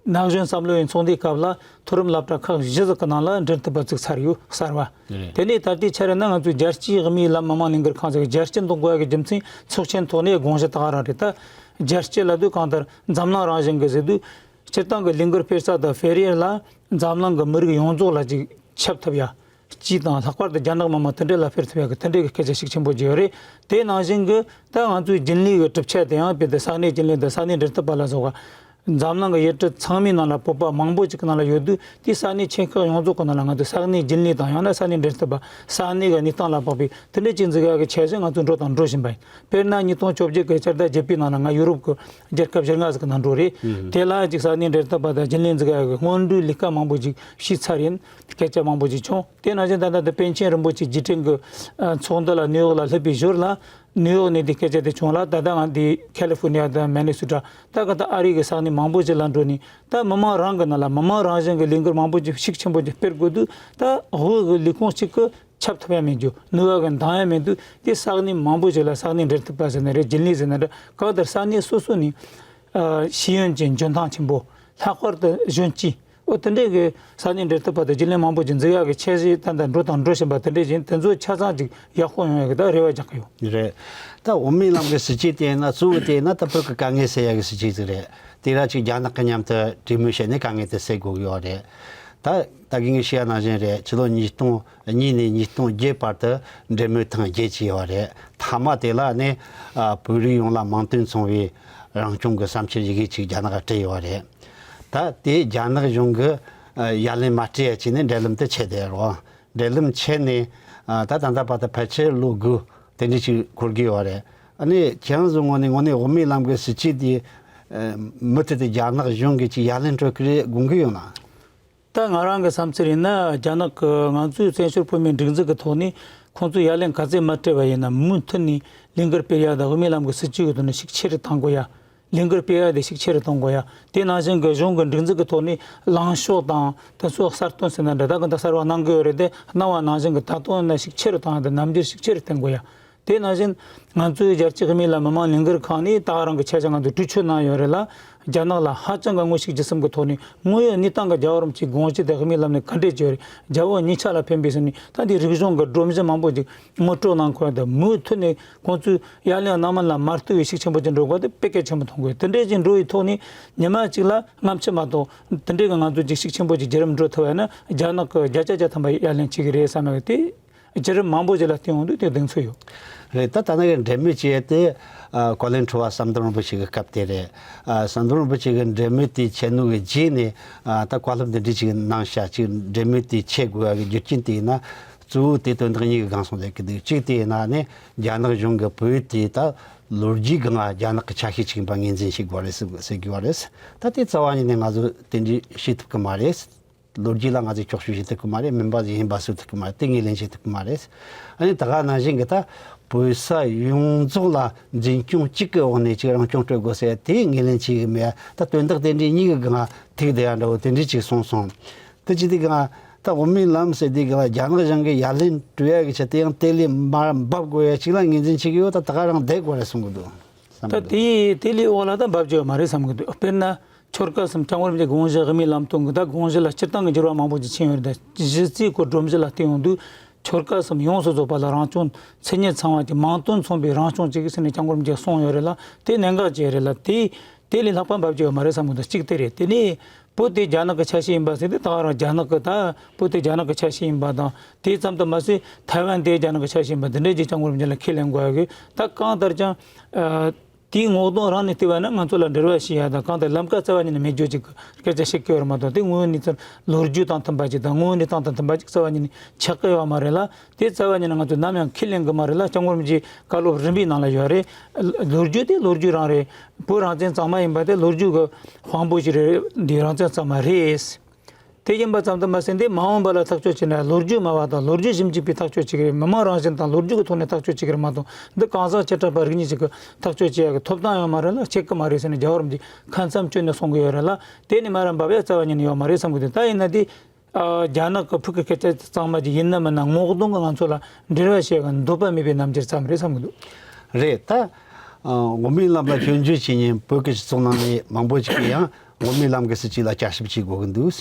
ན་གཞོན་བསམ་བློ་ཡི་ཚོགས་འདུའི་སྐབས་ལ་མཐོ་རིམ་སློབ་གྲྭ་ཁག་བཞི་ཟིག་གི་ནང་ལ་འབྲེལ་མཐུད་པ་བཙུགས་ཚར་ཡོད། གསར་བ། རེད། དེ་ནས་ད་ལྟའི་ཆར་ན་ང་ཚོའི་རྒྱལ་སྤྱིའི་དབུ་མའི་ལམ་མི་མང་ལས་འགུལ་ཁང་ཟེར་རྒྱལ་སྤྱི་འདོགས་དགོས་ཡ་གི་རྒྱུ་མཚན་ཚོགས་ཆེན་ཐོག་ནས་དགོངས་གཞི་ད་ག་རང་རེད། ད་རྒྱལ་སྤྱི་ལབ་དུས་གང་ལྟར་འཛམ་གླིང་རང་བཞིན་གི་ཟེར་དུས། སྤྱིར་བཏང་གི་ལས་འགུལ་སྤེལ་ས་དང་ཕེ་རེ་ལ་འཛམ་གླིང་གི་མི་རིགས་ཡོངས་རྫོགས་ལ་ཅིག་ཁྱབ་ཐུབ་ཡ། སྤྱི་དང་ལྷག་པར་དུ་རྒྱ་ནག་མི་དམངས་དེ་འདྲ་ལ་སྤེལ་ཐུབ་ཡ་གི་དེ་འདྲའི་གི་སྐད་ཆ་ཤུགས་ཆེན་པོ་བརྗོད་ཡོད་རེད། དེ་ནང་བཞིན་གི་ད་ང་ཚོའི་རྒྱུན་ལས་གི་གྲུབ་ཆ་དེ་ཡང་དཔེར་དུ་ས་གནས་རྒྱུན་ལས་དང་ས་གནས་འབྲེལ་མཐུད་པ་ལ་སོགས་པ། འཛམ་གླིང་གི་ཡུལ་གྲུ་ཚང་མའི་ནང་ལ་བོད་པ་མང་པོ་ཅིག་གི་ནང་ལ་ཡོད་དུས། དེའི་ས་གནས་ཆེ་ཁག་ཡོངས་རྫོགས་ཀྱི་ནང་ལ་ང་ཚོའི་ས་གནས་རྒྱུན་ལས་དང་ཡང་ན་ས་གནས་འབྲེལ་མཐུད་པ། ས་གནས་ཀྱི་གནས་སྟངས་ལ་དཔག་པའི་དེ་འདྲའི་ཅིག་འཛུགས་ཡག་གི་འཆར་གཞི་ང་ཚོས་འགྲོ་དང་འགྲོ་བཞིན་པ་ཡིན། དཔེར་ན་ཉིས་སྟོང་བཅོ་བརྒྱད་ཀྱི་ཕྱི་ཟླ་བརྒྱད་པའི་ནང་ལ་ང་ཡུ་རོབ་ཀྱི་རྒྱལ་ཁབ་བཞི་ལྔ་ཟིག་གི་ནང་འགྲོ་རེད། དེ་ལ་ཅིག་ས་གནས་འབྲེལ་མཐུད་པ་དང་རྒྱུན་ལས་འཛུགས་ཡག་གི་སྔོན་འགྲོའི་ལས་ཀ་མང་པོ་ཅིག་ཞུས་ཚར་ཡིན། སྐད་ཆ་མང་པོ་ཅིག་བྱུང་། དེ་ནང་བཞིན་ད་ལྟ་དེ་པཎ་ཆེན་རིན་པོ་ཆེ་རྗེས་དྲན་གྱི་ཚོགས་འདུ་ལ་ནིའུ་ཡོག་ལ་སླེབས་པའི་ཞོར་ལ། ནིའུ་ཡོག་ནས་དེ་སྐད་ཆ་དེ་བྱུང་ལ། ད་ལྟ་ང་འདི་ཁ་ལི་ཧྥོར་ནི་ཡ་དང་མི་ནི་སོ་ཊ། ད་ག་ད་ཨ་རི་གི་ས་གནས་མང་པོ་ཅིག་ལ་འགྲོ་ནས། ད་མི་མང་རང་གི་ནང་ལ་མི་མང་རང་བཞིན་གྱི་ལས་འགུལ་མང་པོ་ཅིག་ཤུགས་ཆེན་པོ་ཅིག་སྤེལ་དགོས་དུས། ད་བོད་ཀྱི་ལས་ཁུངས་གཅིག་གི་ཁྱབ་ཐུབ་ཡ་མེད་རྒྱུ། ནུས་པ་གི་འདང་ཡ་མེད་དུས། དེ་ས་གནས་མང་པོ་ཅིག་ལ་ས་གནས་འབྲེལ་མཐུད་པ་ཟེར་ན་རེད། རྒྱུན་ལས་ཟེར་ན་རེད། གང་ལྟར་ས་གནས་སོ་སོ་ནས་ཨ་ཤེས་ཡོན་ཅན་འཇོན་ཐང་ཆེན་པོ། ལྷག་པར་དུ་གཞོན་སྐྱེས། འོ་དེ་འདྲའི་གི་ས་གནས་འབྲེལ་མཐུད་པ་དང་རྒྱུན་ལས་མང་པོ་ཅིག་འཛུགས་ཡག་གི་འཆར་གཞི་ད་ལྟ་འགྲོ་དང་འགྲོ་བཞིན་པ་དེ་འདྲ་ཡིན། དེ་ཚོ་ཆ་ཚང་ཅིག་ཡག་པོ་ཡོང་ཡག་གི་ད་རེ་བ་རྒྱག་གི་ཡོད། རེད། ད་འོས་མིའི་ལམ་གི་སྲིད་བྱུས་དེ་ཡིན་ན། གཙོ་བོ་དེ་ཡིན་ན་ད་བོད་ཀྱི་དཀའ་ངལ་སེལ་ཡག་གི་སྲིད་བྱུས་ཅིག་རེད། དེ་ར་ཅིག་རྒྱ་ནག་གི་མཉམ་དུ་གྲོས་མོལ་བྱས་ནས་དཀའ་ངལ་དེ་སེལ་དགོས་ཀྱི་ཡོད་རེད། ད་ད་གིན་ངས་བཤད་ཡ་ནང་བཞིན་རེད། ཕྱི་ལོ་ཉིས་སྟོང་གཉིས་ནས་ཉིས་སྟོང་བརྒྱད་བར་དུ་འབྲེལ་མོལ་ཐེངས་བརྒྱད་བྱས་ཡོད་རེད། མཐའ་མ་དེ་ལ་ནི་ཨ་བོད་རིགས་ཡོངས་ལ་མིང་དོན་མཚུངས་པའི་རང་སྐྱོང་གི་བསམ་འཆར་ཡི་གེ་ཅིག་རྒྱ་ནག་ག་སྤྲད་ཡོད་རེད། ད་དེ་རྒྱ་ནག་གཞུང་གིས་ཨ་ཡ་ལན་མ་སྤྲད་ཡ་བྱས་ནས་འབྲེལ་ལམ་དེ་ཆད་བསྡད་རོགས། འབྲེལ་ལམ་ཆད་ནས་ཨ་ད་ད་ལྟ་བར་དུ་ཕལ་ཆེར་ལོ་དགུ་དེ་འདྲ་ཅིག་འཁོར་གི་ཡོད་རེད། ཨ་ནི་ཁྱེད་རང་ཚོའི་ངོས་ནས་དངོས་གནས་འོས་མིའི་ལམ་གི་སྲིད་བྱུས་དེ་ཨ་མུ་མཐུད་དུ་རྒྱ་ནག་གཞུང་གིས་ཅིག་ཡ་ལན་སྤྲོད་ཀྱི་རེད་དགོངས་ཀྱི་ཡོད་ན། ད་ང་རང་གི་བསམ་ཚུལ་ཡིན་ན། རྒྱ་ནག་གི་ང་ཚོའི་བཙན་བྱོལ་བོད་མིའི་སྒྲིག་འཛུགས་ཀྱི་ཐོག་ནས་ཁོང་ཚོས་ཡ་ལན་ག་ཚད་མ་སྤྲད་པ་ཡིན་ན། མུ་མཐུད་ནས་ལས་འགུལ་སྤེལ་ཡ་དང་འོས་མིའི་ལམ་གྱི་སྲིད་བྱུས་ཀྱི་ཐོག་ནས་ཤུགས་ཆེ་རུ་གཏོང་དགོས་ཡ། ལས་འགུལ་སྤེལ་ཡ་དེ་ཤུགས་ཆེ་རུ་གཏོང་དགོས་ཡ། དེ་ནང་བཞིན་གྱི་གཞུང་གི་སྒྲིག་འཛུགས་ཀྱི་ཐོག་ནས་ལངས་ཕྱོགས་དང་དེ་ཚོ་གསར་གཏོད་ཟེར་ན་འདྲ། ད་གི་ད་གསར་པ་གནང་གི་ཡོད་རེད་དེ། གནང་བ་ནང་བཞིན་གྱི་ད་དུང་ཡིན་ན་ཤུགས་ཆེ་རུ་གཏོང་ཡ་དང་རྣམ་འགྱུར་ཤུགས་ཆེ་རུ་བསྟན་དགོས་ཡ། དེ་ནང་བཞིན་ང་ཚོའི་རྒྱལ་སྤྱིའི་འོས་མིའི་ལམ་མི་མང་ལས་འགུལ་ཁང་ནས་ད་ག་རང་གི་ཆ་ཆ་ང་ཚོས་གྲོས་ཆོད་གནང་ཡོད་རེད་ལ། རྒྱ་ནག་ལ་ཧ་ཅང་གི་དངོས་ཤུགས་བརྒྱུད་གསུམ་གྱི་ཐོག་ནས་དངོས་ཡོད་གནས་སྟངས་ཀྱི་རྒྱལ་བ་རིན་པོ་ཆེའི་དགོངས་གཞི་དེ་འོས་མིའི་ལམ་ནས་ག་འདྲས་བརྗོད་རེད། རྒྱལ་བ་གཉིས་ཆ་ལ་ཕན་པའི་ཟེར་ནས། ད་འདི་རིག་གཞུང་གི་སྒྲོམ་གཞི་མང་པོ་ཅིག་ངོ་སྤྲོད་གནང་དགོས་ཡ་དང་། མུ་མཐུད་ནས་ཁོང་ཚོས་ཡ་ལན་གནང་མིན་ལ་མ་ལྟོས་པའི་ཤུགས་ཆེན་པོ་ཅིག་འགྲོ་དགོས་དེ་དཔེ་གལ་ཆེན་པོ་མཐོང་དགོས། དེ་འདྲས་ཅིག་འགྲོ་བའི་ཐོག་ནས་ཉི་མ་གཅིག་ལ་སྔ་ཕྱི་མ་གཏོགས་དེ་འདྲས་ཀྱི་ང་ཚོས་ཅིག་ཤུགས་ཆེན་པོ་ཅིག་བརྒྱུད་རིམ་འགྲོ་ཐུབ་པ་ཡིན་ན། རྒྱ་ནག་གི་བརྒྱ་ཆ་བརྒྱ་ཐམ་པ་ཡ་ལན་བྱེད་ཀྱི་རེད་བསམ་ཡོད་དེ། བརྒྱུད་རིམ་མང་པོ་ཅིག་ལ་བརྟེན་ཡོང་དུས་དེ་གདེང་ཚོད་ཡོད། རེད། ད་ད་ནང་གི་འབྲེལ་མོལ་བྱས་ཏེ་ཨ་བཀའ་བློན་ཁྲི་པ་ཟམ་གདོང་རིན་པོ་ཆེ་གི་སྐབས་དེ་རེད། ཨ་ཟམ་གདོང་རིན་པོ་ཆེ་གི་འབྲེལ་མོལ་དེ་བྱས་ནོ་གི་རྗེས་ནས་ཨ་ད་བཀའ་སློབ་འདི་འདྲ་ཅིག་གནང་ཤག་ཅིག་འབྲེལ་མོལ་དེ་བྱེད་དགོས་ཡ་གི་རྒྱུ་རྐྱེན་དེ་ཡིན་ན། གཙོ་བོ་དེ་དོན་དག་གཉིས་ཀྱི་སྒང་སོང་བསྡད་ཀྱི་འདུག་གཅིག་དེ་ཡིན་ན་ནི་རྒྱ་ནག་གཞུང་གིས་བོད་དེ་ད་ལོ་རྒྱུས་སྒང་རྒྱ་ནག་གི་ཆ་ཤས་ཅིག་ཡིན་པ་ངོས་འཛིན་བྱེད་དགོས་རེད་ཟེར་ཟེར་གྱི་ཡོད་རེད། ད་དེ་རྩ་བ་ཉིད་ནས་ང་ཚོ་དེ་འདྲ་བྱེད་ཐུབ་ཀྱི་མ་རེད། ལོ་རྒྱུས་ལ་ང་ཚོས་འཁྱོག་བཤད་བྱེད་ཐུབ་ཀྱི་མ་རེད། མིན་པ་ཡིན་པ་བཟོ་ཐུབ་ཀྱི་མ་རེད། དེ་ངོས་ལེན་བྱེད་ཐུབ་ཀྱི་མ་རེད། ཨ་ནི་ད་ག་ནང་བཞིན་གྱི་ད་བོད་ས་ཡོངས་རྫོགས་ལ་འཛིན་སྐྱོང་གཅིག་གི་འོག་ནས་ཅིག་རང་སྐྱོང་སྤྲོད་དགོས་ཟེར་དེ་ངོས་ལེན་བྱེད་ཀྱི་མེད། ད་དོན་དག་དེ་འདྲའི་གཉིས་ཀྱི་སྒང་ཐུག་བསྡད་ཡ་འདྲ་བོ་དེ་འདྲའི་ཅིག་གསུངས་སོང་། དེ་ཅི་དེ་གང་ད་འོས་མིའི་ལམ་ཟེར་དེ་གང་རྒྱ་ནག་གཞུང་གི་ཡ་ལན་སྤྲོད་ཡ་གི་ཆེད་དུ་ཡང་དེ་ལས་མར་འབབ་དགོས་ཡ་ཅིག་ལ་ངོས་འཛིན་བྱེད་ཀྱི་ཡོད། ད་ད་ག་རང་བསྡད་དགོས་རེད་བསམ་གྱི་འདུག་བསམ་ད་གྱི་འདུག་དེ་དེ་ལས་འོག་ལ་ད་འབབ་རྒྱུ་ཡོད་མ་རེད་བསམ་གྱི་འདུག་དཔེར་ན། ཆོལ་ཁ་གསུམ་སྐྱབས་མགོན་རིན་པོ་ཆེའི་དགོངས་གཞི་འོས་མིའི་ལམ་སྟོན་གྱི་ད་དགོངས་གཞི་ལ་སྤྱིར་བཏང་གི་འགྱུར་བ་མང་པོ་ཅིག་ཕྱིན་ཡོད་རེད། ད་གཞི་རྩའི་སྐོར་སྒྲོམ་གཞི་ལ་བལྟས་ཡོང་དུས། ཆོལ་ཁ་གསུམ་ཡོངས་སུ་རྫོགས་པ་ལ་རང་སྐྱོང་། མཚན་ཉིད་ཚང་བ་གྱི་མིང་དོན་མཚུངས་པའི་རང་སྐྱོང་བྱེད་དགོས་ཟེར་ནས་སྐྱབས་མགོན་རིན་པོ་ཆེས་གསུངས་ཡོད་རེད་ལ། དེ་གནད་འགག་ཅིག་རེད་ལ། དེ་དེ་ལས་ལྷག་པ་འབབ་རྒྱུ་ཡོད་མ་རེད་བསམ་གྱི་འདུག་གཅིག་དེ་རེད། དེ་ནས་བོད་དེ་རྒྱ་ནག་གི་ཆ་ཤས་ཡིན་པ་ཟེར་དུས། ད་ག་རང་རྒྱ་ནག་གི་ད་བོད་དེ་རྒྱ་ནག་གི་ཆ་ཤས་ཡིན་པ་དང་། དེ་ཙམ་དུ་མ་ཟད་ཐའེ་ཝན་དེ་རྒྱ་ནག་གི་ཆ་ཤས་ཡིན་པ་འདི་འདྲའི་ཅིག་སྐྱབས་མགོན་རིན་པོ་ཆེ་ལ་ཁས་ལེན་དགོས་ཡ་གི། ད་གང་ལྟར་ཀྱང་ཨ། དེའི་ངོ་གདོང་རང་ནས་བལྟས་པ་ན་ང་ཚོ་ལ་འབྲེལ་བ་བྱེད་ཡ་དང་། གང་ལྟར་ལམ་ཀ་རྩ་བ་ཉིད་ནས་མེད་རྒྱུ་ཅིག་གི་སྐད་ཆ་བཤད་ཀྱི་ཡོད་རེད་མ་གཏོགས། དེ་དངོས་ཡོད་གནས་ཚུལ་ལོ་རྒྱུས་དང་མཐུན་པ་ཅིག་དང་། དངོས་ཡོད་གནས་སྟངས་དང་མཐུན་པ་ཅིག་རྩ་བ་ཉིད་ནས་ཆགས་ཀྱི་ཡོད་མ་རེད་ལ། དེ་རྩ་བ་ཉིད་ནས་ང་ཚོས་ནམ་ཡང་ཁས་ལེན་གྱི་མ་རེད་ལ། སྐྱབས་མགོན་རིན་པོ་ཆེའི་བཀའ་སློབ་རིམ་པའི་ནང་ལ་ཡོད་རེད། ལོ་རྒྱུས་དེ་ལོ་རྒྱུས་རང་རེད། བོད་རང་བཙན་གཙང་མ་ཡིན་པ་དེ་ལོ་རྒྱུས་ཀྱི་དཔང་པོ་ཞིག་རེད། འདི་རང་བཙན་གཙང་མ་རེད། དེ་ཡིན་པ་ཙམ་དུ་མ་ཟད། འདི་མ་འོངས་པ་ལ་ཐག་གཅོད་བྱེད་ན་ལོ་རྒྱུས་སྨྲ་བ་དང་ལོ་རྒྱུས་ཞིབ་འཇུག་པས་ཐག་གཅོད་བྱེད་ཀྱི་རེད། མི་མང་རང་བཞིན་དང་ལོ་རྒྱུས་ཀྱི་ཐོག་ནས་ཐག་གཅོད་བྱེད་ཀྱི་རེད་མ་གཏོགས། འདི་གང་ཟག་བཅུ་ཕྲག་པ་རིགས་གཉིས་ཤིག་གིས་ཐག་གཅོད་བྱེད་ཡག་གི་ཐོབ་ཐང་ཡོད་མ་རེད་ལ། བྱེད་ཀྱི་མ་རེད་ཟེར་ནས་རྒྱལ་བ་རིན་པོ་ཆེས་ཁ་མཚམས་གཅོད་ནས་གསུང་གི་ཡོད་རེད་ལ། དེ་ནས་མར་འབབ་ཡ་རྩ་བ་ཉིད་ནས་ཡོད་མ་རེད་བསམ་གི་འདུག་ད་ཡིན་ན་དེ་ཨ་རྒྱ་ནག་གི་ཕུགས་ཀྱི་སྐད་ཆ་གཙང་མ་ཅིག་ཡིན་ན་མིན་ན། ངོ་གདོང་གི་ང་ཚོ་ལ་འབྲེལ་བ་བྱེད་ཡག་གི་འདོད་པ་མེད་པའི་རྣམ་འགྱུར་ཙམ་རེད་བསམ་གི་འདུག་རེད། ད་ཨ་འོས་མིའི་ལམ་ལ་སྐྱོན་བརྗོད་བྱེད་མཁན་བོད་ཀྱི་སྤྱི་ཚོགས་ནང་ནས་མང་པོ་ཅིག་གིས་ཡང་འོས་མིའི་ལམ་གྱི་སྲིད་བྱུས་ལ་བསྐྱར་ཞིབ་བྱེད་དགོས་ཀྱི་འདུག་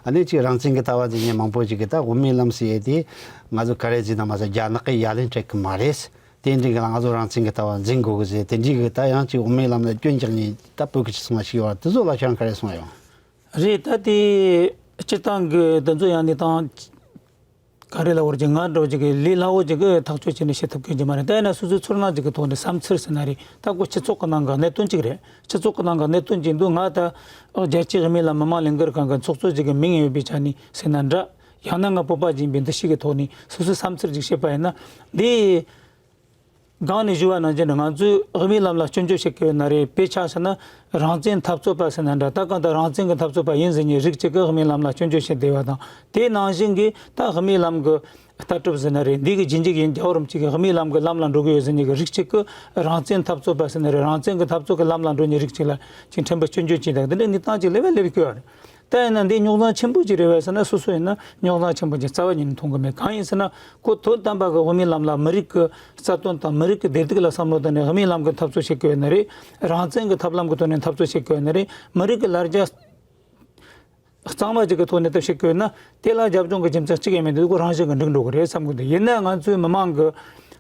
ཨ་ནི་ཅིག་རང་བཙན་གྱི་ལྟ་བ་འཛིན་མཁན་མང་པོ་ཅིག་གིས་ད་འོས་མིའི་ལམ་ཟེར་ཡས་དེ་ང་ཚོ་ག་རེ་ཟེར་ན་མ་ཟད་རྒྱ་ནག་གིས་ཡ་ལན་སྤྲད་ཀྱི་མ་རེད། དེ་འདྲའི་གི་ལ་ང་ཚོ་རང་བཙན་གྱི་ལྟ་བ་འཛིན་དགོས་ཀྱི་ཟེར། དེ་འདྲའི་གི་ད་ཡང་ཅིག་འོས་མིའི་ལམ་ལ་སྐྱོན་རྒྱག་མཁན་ད་བོད་ཀྱི་སྤྱི་ཚོགས་ནང་ཞིག་ཡོད་རེད། དེ་ཚོ་ལ་ཁྱེད་རང་ག་རེ་གསུང་ཡ་ཡོད། རེད། ད་དེ་སྤྱིར་བཏང་གི་འདི་ཚོ་ཡང་ནི་དང་ག་རེ་ལབ་དགོས་རེད། ང་འདྲ་བོ་ཅིག་གི་ལས་སླ་བོ་ཅིག་གི་ཐག་གཅོད་བྱས་ནས་བྱེད་ཐུབ་ཀྱི་ཡོད་མ་རེད། ད་ཡིན་ན་སོ་སོའི་ཚོར་སྣང་ཅིག་གི་ཐོག་ནས་བསམ་ཚུལ་ཟེར་ན་རེད། ད་ཁོ་སྤྱི་ཚོགས་ཀྱི་ནང་གི་གནད་དོན་ཅིག་རེད། སྤྱི་ཚོགས་ཀྱི་ནང་གི་གནད་དོན་ཅིག་འདུག་ང་ད་རྒྱལ་སྤྱིའི་དབུ་མའི་ལམ་མི་མང་ལས་འགུལ་ཁང་གི་ཚོགས་གཙོ་ཅིག་གི་མིང་ཡོད་པའི་ཆ་ནས་ཟེར་ན་འདྲ། ཡང་ན་ང་བོད་པ་ཅིག་ཡིན་པའི་འདུ་ཤེས་ཀྱི་ཐོག་ནས་སོ་སོའི་བསམ་ཚུལ་ཅིག་བཤད་པ་ཡིན་ན། འདི་སྒང་ནས་ཞུ་བ་ནང་བཞིན་ང་ཚོས་དབུ་མའི་ལམ་ལ་སྐྱོན་བརྗོད་བྱེད་ཀྱི་ཡོད་ན་རེད། དཔེ་ཆ་བཞག་ན་རང་བཙན་འཐབ་རྩོད་པ་ཟེར་ན་འདྲ། ད་གང་ལྟར་རང་བཙན་གྱི་འཐབ་རྩོད་པ་ཡིན་ཟེར་མཁན་རིགས་གཅིག་གིས་དབུ་མའི་ལམ་ལ་སྐྱོན་བརྗོད་བྱེད་བསྡད་པ་དང་། དེ་ནང་བཞིན་གྱི་ད་དབུ་མའི་ལམ་གྱི་ལྟ་གྲུབ་ཟེར་ན་རེད། འདི་གི་རྗེས་འཇུག་ཡིན། རྒྱལ་བ་རིན་པོ་ཆེ་གིས་དབུ་མའི་ལམ་གྱི་ལམ་ལ་འགྲོ་གི་ཡོད་ཟེར་མཁན་གྱི་རིགས་གཅིག་གིས་རང་བཙན་འཐབ་རྩོད་པ་ཟེར་ན་རེད། རང་བཙན་གྱི་འཐབ་རྩོད་ཀྱི་ལམ་ལ་འགྲོ་མཁན་རིགས་གཅིག་ལ་ཅིག་ཕྲན་བུ་སྐྱོན་བརྗོད་བྱས་དང་། འདི་འདྲའི་གནས་སྟངས་ཅིག་སླེབས་པ་སླེབས་ཀྱི་ཡོད་རེད། ད་ཡིན་ན་འདི་རྙོག་འཛིང་ཆེན་པོ་ཅིག་རེད་པས་ཟེར་ན། སོ་སོ་ཡིན་ན་རྙོག་འཛིང་ཆེན་པོ་ཅིག་རྩ་བ་ཉིད་ནས་མཐོང་གི་མེད། གང་ཡིན་ཟེར་ན་ཁོ་དོན་དམ་པ་གི་དབུ་མའི་ལམ་ལ་མི་རིགས་ཀྱི་རྩ་དོན་དང་མི་རིགས་ཀྱི་བདེ་སྡུག་ལ་བསམ་བློ་བཏང་ནས་དབུ་མའི་ལམ་གྱི་འཐབ་རྩོད་བྱེད་ཀྱི་ཡོད་ན་རེད། རང་བཙན་གྱི་ཐབས་ལམ་གྱི་ཐོག་ནས་འཐབ་རྩོད་བྱེད་ཀྱི་ཡོད་ན་རེད། མི་རིགས་ཀྱི་ལ་རྒྱ་གཙང་མ་ཅིག་གི་ཐོག་ནས་ད་བྱེད་དགོས་ན། དེ་ལ་རྒྱབ་ལྗོངས་ཀྱི་རྒྱུ་མཚན་གཅིག་ཡང་མེད་འདུག་ཁོ་རང་བཞིན་གྱིས་འགྲིག་འགྲོ་གི་རེད་བསམ་གི་འདུག་ཡིན་ན་ང་ཚོའི་མི་མང་གི་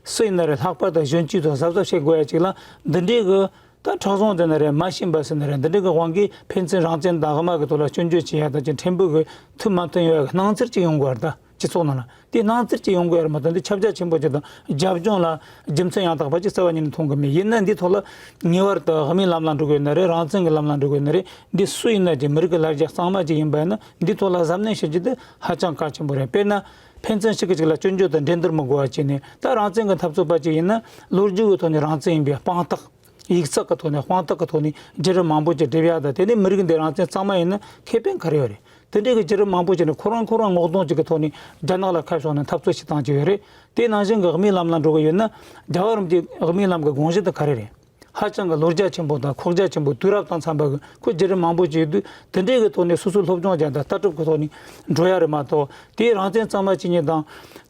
སུ་ཡིན་ན་རེད། ལྷག་པར་དུ་གཞོན་སྐྱེས་ཚོ་གཟབ་གཟབ་བྱེད་དགོས་ཡ་གཅིག་ལ། འདི་འདྲའི་གི་ད་མཁྲེགས་བཟུང་ཟེར་ན་རེད། མ་ཤེས་པ་ཟེར་ན་རེད། འདི་འདྲའི་གི་དབང་གིས་ཕན་ཚུན་རང་བཙན་དང་དབུ་མ་གི་ཐོག་ལ་སྐྱོན་བརྗོད་བྱེད་ཡ་དང་ཅིག་ཕྲན་བུ་གི་མཐུན་མ་མཐུན་ཡོད་ཡ་གི་སྣང་ཚུལ་ཅིག་ཡོང་གི་ཡོད་རེད། ད་སྤྱི་ཚོགས་ནང་ལ་དེ་སྣང་ཚུལ་ཅིག་ཡོང་གི་ཡོད་རེད་མ་གཏོགས། འདི་ཁྱབ་རྒྱ་ཆེན་པོ་ཅིག་དང་རྒྱབ་ལྗོངས་ལ་རྒྱུ་མཚན་ཡང་དག་པ་ཅིག་རྩ་བ་ཉིད་ནས་མཐོང་གི་མེད། ཡིན་ན་འདི་ཐོག་ལ་ངེས་པར་དུ་དབུ་མའི་ལམ་ལ་འགྲོ་དགོས་ན་རེད། རང་བཙན་གྱི་ལམ་ལ་འགྲོ་དགོས་ན་རེད། འདི་སུ་ཡིན་ན་ཅིག་མི་རིགས་ཀྱི་ལ་རྒྱ་གཙང་མ་ཅིག་ཡིན་པ་ཡིན་ན། འདི་ཐོག་ལ་གཟབ་ནན་བྱེད་རྒྱུ་དེ་ཧ་ཅང་གལ་ཆེན་པོ་རེད། དཔེར་ན་ཕན་ཚུན་གཅིག་གིས་གཅིག་ལ་སྐྱོན་བརྗོད་དང་འགྲན་བསྡུར་མི་དགོས་པ་བྱས་ནས། ད་རང་བཙན་གྱི་འཐབ་རྩོད་པ་ཅིག་ཡིན་ན་ལོ་རྒྱུས་ཀྱི་ཐོག་ནས་རང་བཙན་ཡིན་པའི་དཔང་རྟགས། ཡིག་ཚགས་ཀྱི་ཐོག་ནས་དཔང་རྟགས་ཀྱི་ཐོག་ནས་བརྒྱུད་རིམ་མང་པོ་ཅིག་འགྲེལ་ཡ་དང་། དེ་ནས་མི་རིགས་འདི་རང་བཙན་གཙང་མ་ཡིན་ན་ཁེ་ཕན་ག་རེ་ཡོད་རེད། དེ་འདྲའི་གི་བརྒྱུད་རིམ་མང་པོ་ཅིག་ནས་ཁོ་རང་ཁོ་རང་ངོ་གདོང་ཅིག་གི་ཐོག་ནས་རྒྱ་ནག་ལ་ཁ་ཕྱོགས་ནས་འཐབ་རྩོད་བྱེད་སྟངས་ཅིག་ཡོད་རེད། དེ་ནང་བཞིན་གི་དབུ་མའི་ལམ་ལ་འགྲོ་གི་ཡོད་ན། རྒྱལ་བ་རིན་པོ་ཆེའི་དབུ་མའི་ལམ་གི་དགོངས་གཞི་དེ་ག་རེ་རེད། ཧ་ཅང་གི་ལོ་རྒྱ་ཆེན་པོ་དང་ཁོག་རྒྱ་ཆེན་པོ། དུས་རབས་དང་འཚམ་པ་གི་ཁོ་བརྒྱུད་རིམ་མང་པོ་ཅིག་ཡོད་དུས། དེ་འདྲའི་གི་ཐོག་ནས་སོ་སོའི་སློབ་སྦྱོང་བྱས་དང་ལྟ་གྲུབ་ཀྱི་ཐོག་ནས་འགྲོ་ཡ་རེད་མ་གཏོགས། དེའི་རང་བཙན་གཙང་མ་བྱེད་མཁན་དང་།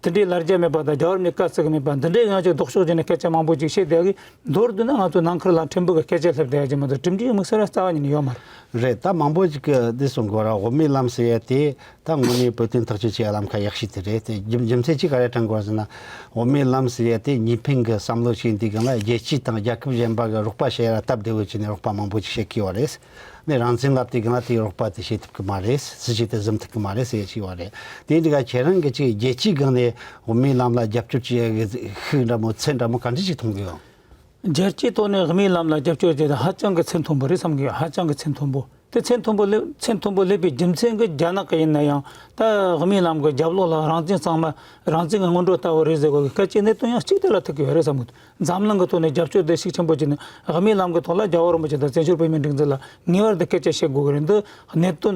དེ་འདྲའི་ལ་རྒྱ་མེད་པ་དང་། རྒྱལ་བ་རིན་པོ་ཆེ་བཀའ་བརྩི་གི་མེད་པ། འདི་འདྲའི་ཡང་ཅིག་ལྡོག་ཕྱོགས་བྱས་ནས་སྐད་ཆ་མང་པོ་ཅིག་བཤད་བསྡད་ཡ་གི། མདོར་བསྡུས་ན་ང་ཚོ་ནང་ཁུལ་ལ་ཕྲན་བུ་གི་སྐད་ཆ་སླེབས་བསྡད་ཡ་ཅིག་མ་གཏོགས། གྲུབ་འབྲས་དམིགས་བསལ་ར་རྩ་བ་ཉིད་ནས་ཡོད་མ་རེད། རེད། ད་མང་པོ་ཅིག་གིས་འདི་གསུང་གི་ཡོད་རེད། དབུ་མའི་ལམ་ཟེར་ཡ་དེ་ད་དངོས་གནས་བོད་དོན་ཐག་གཅོད་བྱེད་ཡ་ལམ་ཁ་ཡག་ཤོས་དེ་རེད། དེ་རྒྱུ་རྒྱུ་མཚན་ཅིག་ག་རེ་དྲངས་དགོས་ཟེར་ན། དབུ་མའི་ལམ་ཟེར་ཡ་དེ་གཉིས་ཕན་གྱི་བསམ་བློ་ཞིག་ཡིན་དུས་སྒང་ལ། རྒྱལ་སྤྱི་དང་རྒྱལ་ཁབ་གཞན་པ་གི་རོགས་པ་བྱེད་ཡ་ལ་སྟབས་བདེ་བོ་བྱས་ནས་རོགས་པ་མང་པོ་ཅིག་བྱེད་ཀྱི་ཡོད་རེད། ནས་རང་བཙན་ལབ་དུས་སྒང་ལ་དེའི་རོགས་པ་དེ་བྱེད་ཐུབ་ཀྱི་མ་རེད། སྲིད་ཇུས་དེ་འཛིན་ཐུབ་ཀྱི་མ་རེད་ཟེར་ཡ་ཅིག་ཡོད་རེད། དེ་འདྲ་ག་ཁྱེད་རང་གིས་ཅིག་རྒྱལ་སྤྱིའི་སྒང་ནས་དབུ་མའི་ལམ་ལ་རྒྱབ་སྐྱོར་བྱེད་ཡ་གི་ཤུགས་འདྲ་མོ་ཚད་འདྲ་མོ་ག་འདྲ་ཅིག་མཐོང་གི་ཡོད། རྒྱལ་སྤྱིའི་ཐོག་ནས་དབུ་མའི་ལམ་ལ་རྒྱབ་སྐྱོར་བྱས་ཏེ་ཧ་ཅང་གི་ཚད་མཐོན་པོ་རེད་བསམ་གི་ཡོད། ཧ་ཅང་གི་ཚད་མཐོན་པོ། དེ་ཚད་མཐོན་པོ་སླེབས། ཚད་མཐོན་པོ་སླེབས་པའི་རྒྱུ་མཚན་གྱི་རྒྱ་ནག་གི་ཡིན་ན་ཡང་། ད་དབུ་མའི་ལམ་གྱི་རྒྱབ་ལོགས་ལ་རང་བཙན་གཙང་མ། རང་བཙན་གྱི་སྔོན་འགྲོ་ལྟ་བུ་རེད་ཟེར་དགོས་ཀྱི་སྐད་ཆའི་གནད་དོན་ཡང་གཅིག་དེ་ལ་ཐུག་གི་ཡོད་རེད་བསམ་གི་འདུག་འཛམ་གླིང་གི་ཐོག་ནས་རྒྱབ་སྐྱོར་དེ་ཤུགས་ཆེན་པོ་བྱས་ནས། དབུ་མའི་ལམ་གྱི་ཐོག་ལ་རྒྱལ་བ་རིན་པོ་ཆེ་དང་བཙན་བྱོལ་བོད་མིའི་སྒྲིག་འཛུགས་ལ་ངེས་པར་དུ་སྐད་ཆ་བཤད་དགོས་ཀྱི་རེད། འདི་གནད་དོན་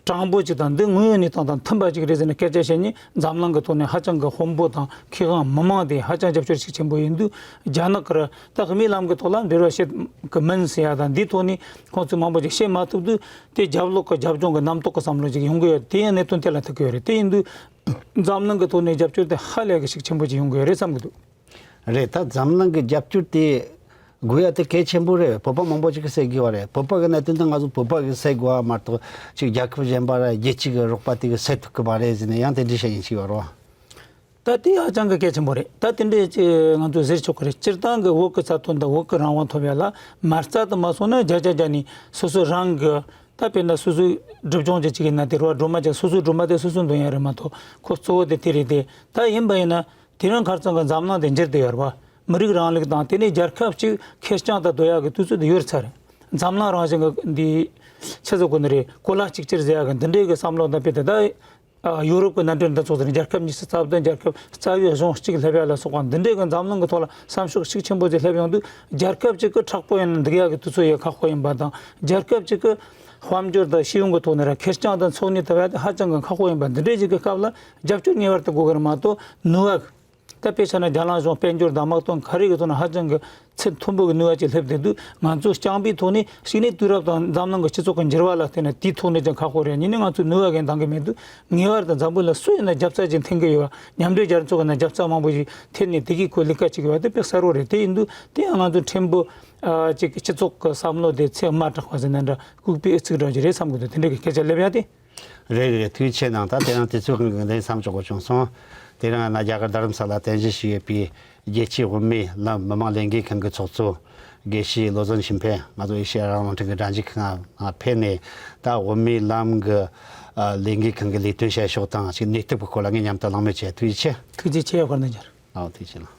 དྲང་པོ་ཅིག་དང་། འདི་དངོས་ཡོད་གནས་སྟངས་དང་མཐུན་པ་ཅིག་རེད་ཟེར་ནས་སྐད་ཆ་བཤད་མཁན་འཛམ་གླིང་གི་ཐོག་ནས་ཧ་ཅང་གི་དཔོན་པོ་དང་མཁས་དབང་མི་མང་དེ་ཧ་ཅང་རྒྱབ་སྐྱོར་ཤུགས་ཆེན་པོ་ཡིན་དུས། རྒྱ་ནག་གིས་ད་དབུ་མའི་ལམ་གྱི་ཐོག་ལ་འབྲེལ་བ་བྱེད་ཀྱི་མིན་ཟེར་ཡ་དང་། འདིའི་ཐོག་ནས་ཁོང་ཚོས་མང་པོ་ཅིག་བཤད་མ་ཐུབ་དུས། དེ་རྒྱབ་ལོགས་ཀྱི་རྒྱབ་ལྗོངས་ཀྱི་རྣམ་རྟོག་གི་བསམ་བློ་ཅིག་ཡོང་གི་ཡོད། དེ་ཡང་གནད་དོན་དེ་ལ་ཐུག་གི་ཡོད་རེད། དེ་ཡིན་དུས་འཛམ་གླིང་གི་ཐོག་ནས་རྒྱབ་སྐྱོར་དེ་ཧ་ལས་ཀྱི་ཤུགས་ཆེན་པོ་ཅིག་ཡོང་གི་ཡོད་རེད་བསམ་གི་འདུག་རེད། ད་འཛམ་གླིང་གི་རྒྱབ་སྐྱོར་དེ་དགོས་ཡ་དེ་གལ་ཆེན་པོ་རེད། བོད་པ་མང་པོ་ཅིག་གིས་ཟེར་གི་ཡོད་རེད། བོད་པ་གི་གནད་དོན་དེ་ང་ཚོ་བོད་པ་གིས་སེལ་དགོས་པ་མ་གཏོགས། ཅིག་རྒྱལ་ཁབ་གཞན་པ་ར་རྒྱལ་སྤྱི་གི་རོགས་པ་དེ་གིས་སེལ་ཐུབ་ཀྱི་མ་རེད་ཟེར་ནས་ཡང་དེ་འདྲའི་བཤད་མཁན་ཅིག་ཡོད་རེད། ད་དེ་ཧ་ཅང་གི་གལ་ཆེན་པོ་རེད། ད་དེ་འདྲའི་ཅིག་ང་ཚོས་ཟེར་ཆོག་གི་རེད། སྤྱིར་བཏང་གི་བོད་ཀྱི་རྩ་དོན་དང་བོད་ཀྱི་རང་དབང་ཐོབ་ཡ་ལ་མ་རྩ་དུ་མ་སོང་ན། བརྒྱ་ཆ་བརྒྱ་ནས་སོ་སོ་རང་གི། ད་དཔེར་ན་སོ་སོའི་སྒྲིབ་སྦྱོང་ཅིག་ཅིག་ཡིན་ན། དེ་རུ་བ་སྒྲོལ་མ་ཅིག་སོ་སོའི་སྒྲོལ་མ་དེ་སོ་སོས་འདོན་ཡ་རེད་མ་གཏོགས། ཁོ་གཙོ་བོ་དེ་དེ་རེད་དེ། ད་ཡིན་པ་ཡིན་ན། དེ་རིང་ཁ་སང་གི་འཛམ་གླིང་དེ་འགྱུར་བསྡད་ཡོད་རེད་བ། མི་རིགས་རིང་ལུགས་དང་། དེ་ནས་རྒྱལ་ཁབ་ཅིག་ཁེར་རྐྱང་དུ་སྡོད་ཡག་གི་དུས་ཚོད་དེ་ཡོལ་ཚར་རེད། འཛམ་གླིང་རང་བཞིན་གྱི་འདི་ཆི་ཟེར་དགོས་ནི་རེད། གོ་ལ་གཅིག་གྱུར་ཟེར་ཡག་གི་འདི་འདྲའི་གི་བསམ་བློ་དང་། དཔེར་ན་ད་ཡུ་རོབ་ཀྱི་མནའ་འབྲེལ་འདི་ཚོ་དེ་རིང་རྒྱལ་ཁབ་ཉི་ཤུ་རྩ་བདུན། རྒྱལ་ཁབ་རྩ་བའི་གཞུང་གཅིག་སླེབས་ཡག་ལ་སོགས་པ། འདི་འདྲའི་གི་འཛམ་གླིང་གི་ཐོག་ལ་བསམ་ཕྱོགས་ཤུགས་ཆེན་པོ་ཅིག་སླེབས་ཡོང་དུས། རྒྱལ་ཁབ་ཅིག་གི་མཁྲེགས་པོ་ཡིན་ན་འདུག་ཡག་གི་དུས་ཚོད་ཡང་ཁག་པོ་ཡིན་པ་དང་། རྒྱལ་ཁབ་ཅིག་གི་དཔལ་འབྱོར་དང་ཤེས་ཡོན་གྱི་ཐོག་ནས་ར་ཁེར་རྐྱང་དུ་འཚོ་གནས་ཐུབ་ཡག་དེ་ཧ་ཅང་གི་ཁག་པོ་ཡིན་པ། འདི་འདྲའི་ཅིག་གི་སྐབས་ལ་རྒྱབ་སྐྱོར་ངེས་པར་དུ་དགོས་ཀྱི་རེད་མ་གཏོགས། ནུས་པ། ད་དཔེ་བཞག་ན་རྒྱ་ནག་གཞུང་དཔལ་འབྱོར་དང་དམག་དོན་ག་རེ་གི་ཐོག་ནས་ཧ་ཅང་གི་ཚད་མཐོན་པོ་གི་ནུས་པ་ཅིག་སླེབས་བསྡད་དུས། ང་ཚོ་རྐྱང་པའི་ཐོག་ནས་གཅིག་ནས་དུས་རབས་དང་འཛམ་གླིང་གི་སྤྱི་ཚོགས་ཀྱི་འགྱུར་བ་ལ་བརྟེན་ནས་དེའི་ཐོག་ནས་ཀྱང་ཁག་པོ་རེད། གཉིས་ནས་ང་ཚོས་ནུས་པ་གང་ཡང་འདང་གི་མེད་དུས། ངེས་པར་དུ་འཛམ་བུ་གླིང་སུ་ཡིན་ན་རྒྱབ་རྩ་ཅིག་འཐེན་གི་ཡོད། མཉམ་འབྲེལ་རྒྱལ་ཚོགས་ཀྱི་ནང་རྒྱབ་རྩ་མང་པོ་ཞིག་འཐེན་ནས་དེ་གི་ཁོ་ལས་ཀ་བྱེད་ཀྱི་ཡོད་པ་དེ་དཔེ་གསལ་པོ་རེད། དེ་ཡིན་དུས་དེ་ཡང་ང་ཚོ་ཕྲན་བུ་ཨ་ཅིག་སྤྱི་ཚོགས་ཀྱི་བསམ་བློ་དེ་ཚད་མ་དྲག་པ་ཟེར་ན་འདྲ། ལྐུགས་པའི་ཨུ་ཚུགས་འདྲ་ཅིག་རེད་བསམ་གི་འདུག་དེ་འདྲ་གི་སྐད་ཆ་སླེབས་ཡ་དེ། རེད་རེད། ཐུགས་རྗེ་ཆེ་གནང་། ད་དེ་རིང་དུས་ཚོད་ཀྱི་འགན་འདི་མཚམས་འཇོག་དགོས་བྱུང་སོང་། དེ་རིང་ན་རྒྱ་གར་རྡ་རམ་ས་ལ་རྟེན་གཞི་བྱས་ཡོད་པའི་རྒྱལ་སྤྱིའི་དབུ་མའི་ལམ་མི་མང་ལས་འགུལ་ཁང་གི་ཚོགས་གཙོ། དགེ་བཤེས་བློ་བཟང་ཆོས་འཕེལ་ང་ཚོ་ཨེ་ཤེ་ཡ་རང་དབང་རླུང་འཕྲིན་གྱི་སྒྲ་འཇུག་ཁང་ང་ཕེབས་ནས་ད་དབུ་མའི་ལམ་གྱི་ཨ་ལས་འགུལ་ཁང་གི་ལས་དོན་བྱ་ཕྱོགས་དང་ཅིག་གནས་སྟངས་ཀྱི་སྐོར་ལ་ངས་མཉམ་དུ་གླེང་མོལ་བྱས། ཐུགས་རྗེ་ཆེ། ཐུགས་རྗེ་ཆེ། ཡོད་ཁར་འདུག་ཉར། ཨོ་ཐུགས་རྗེ་ཆེ་ལགས།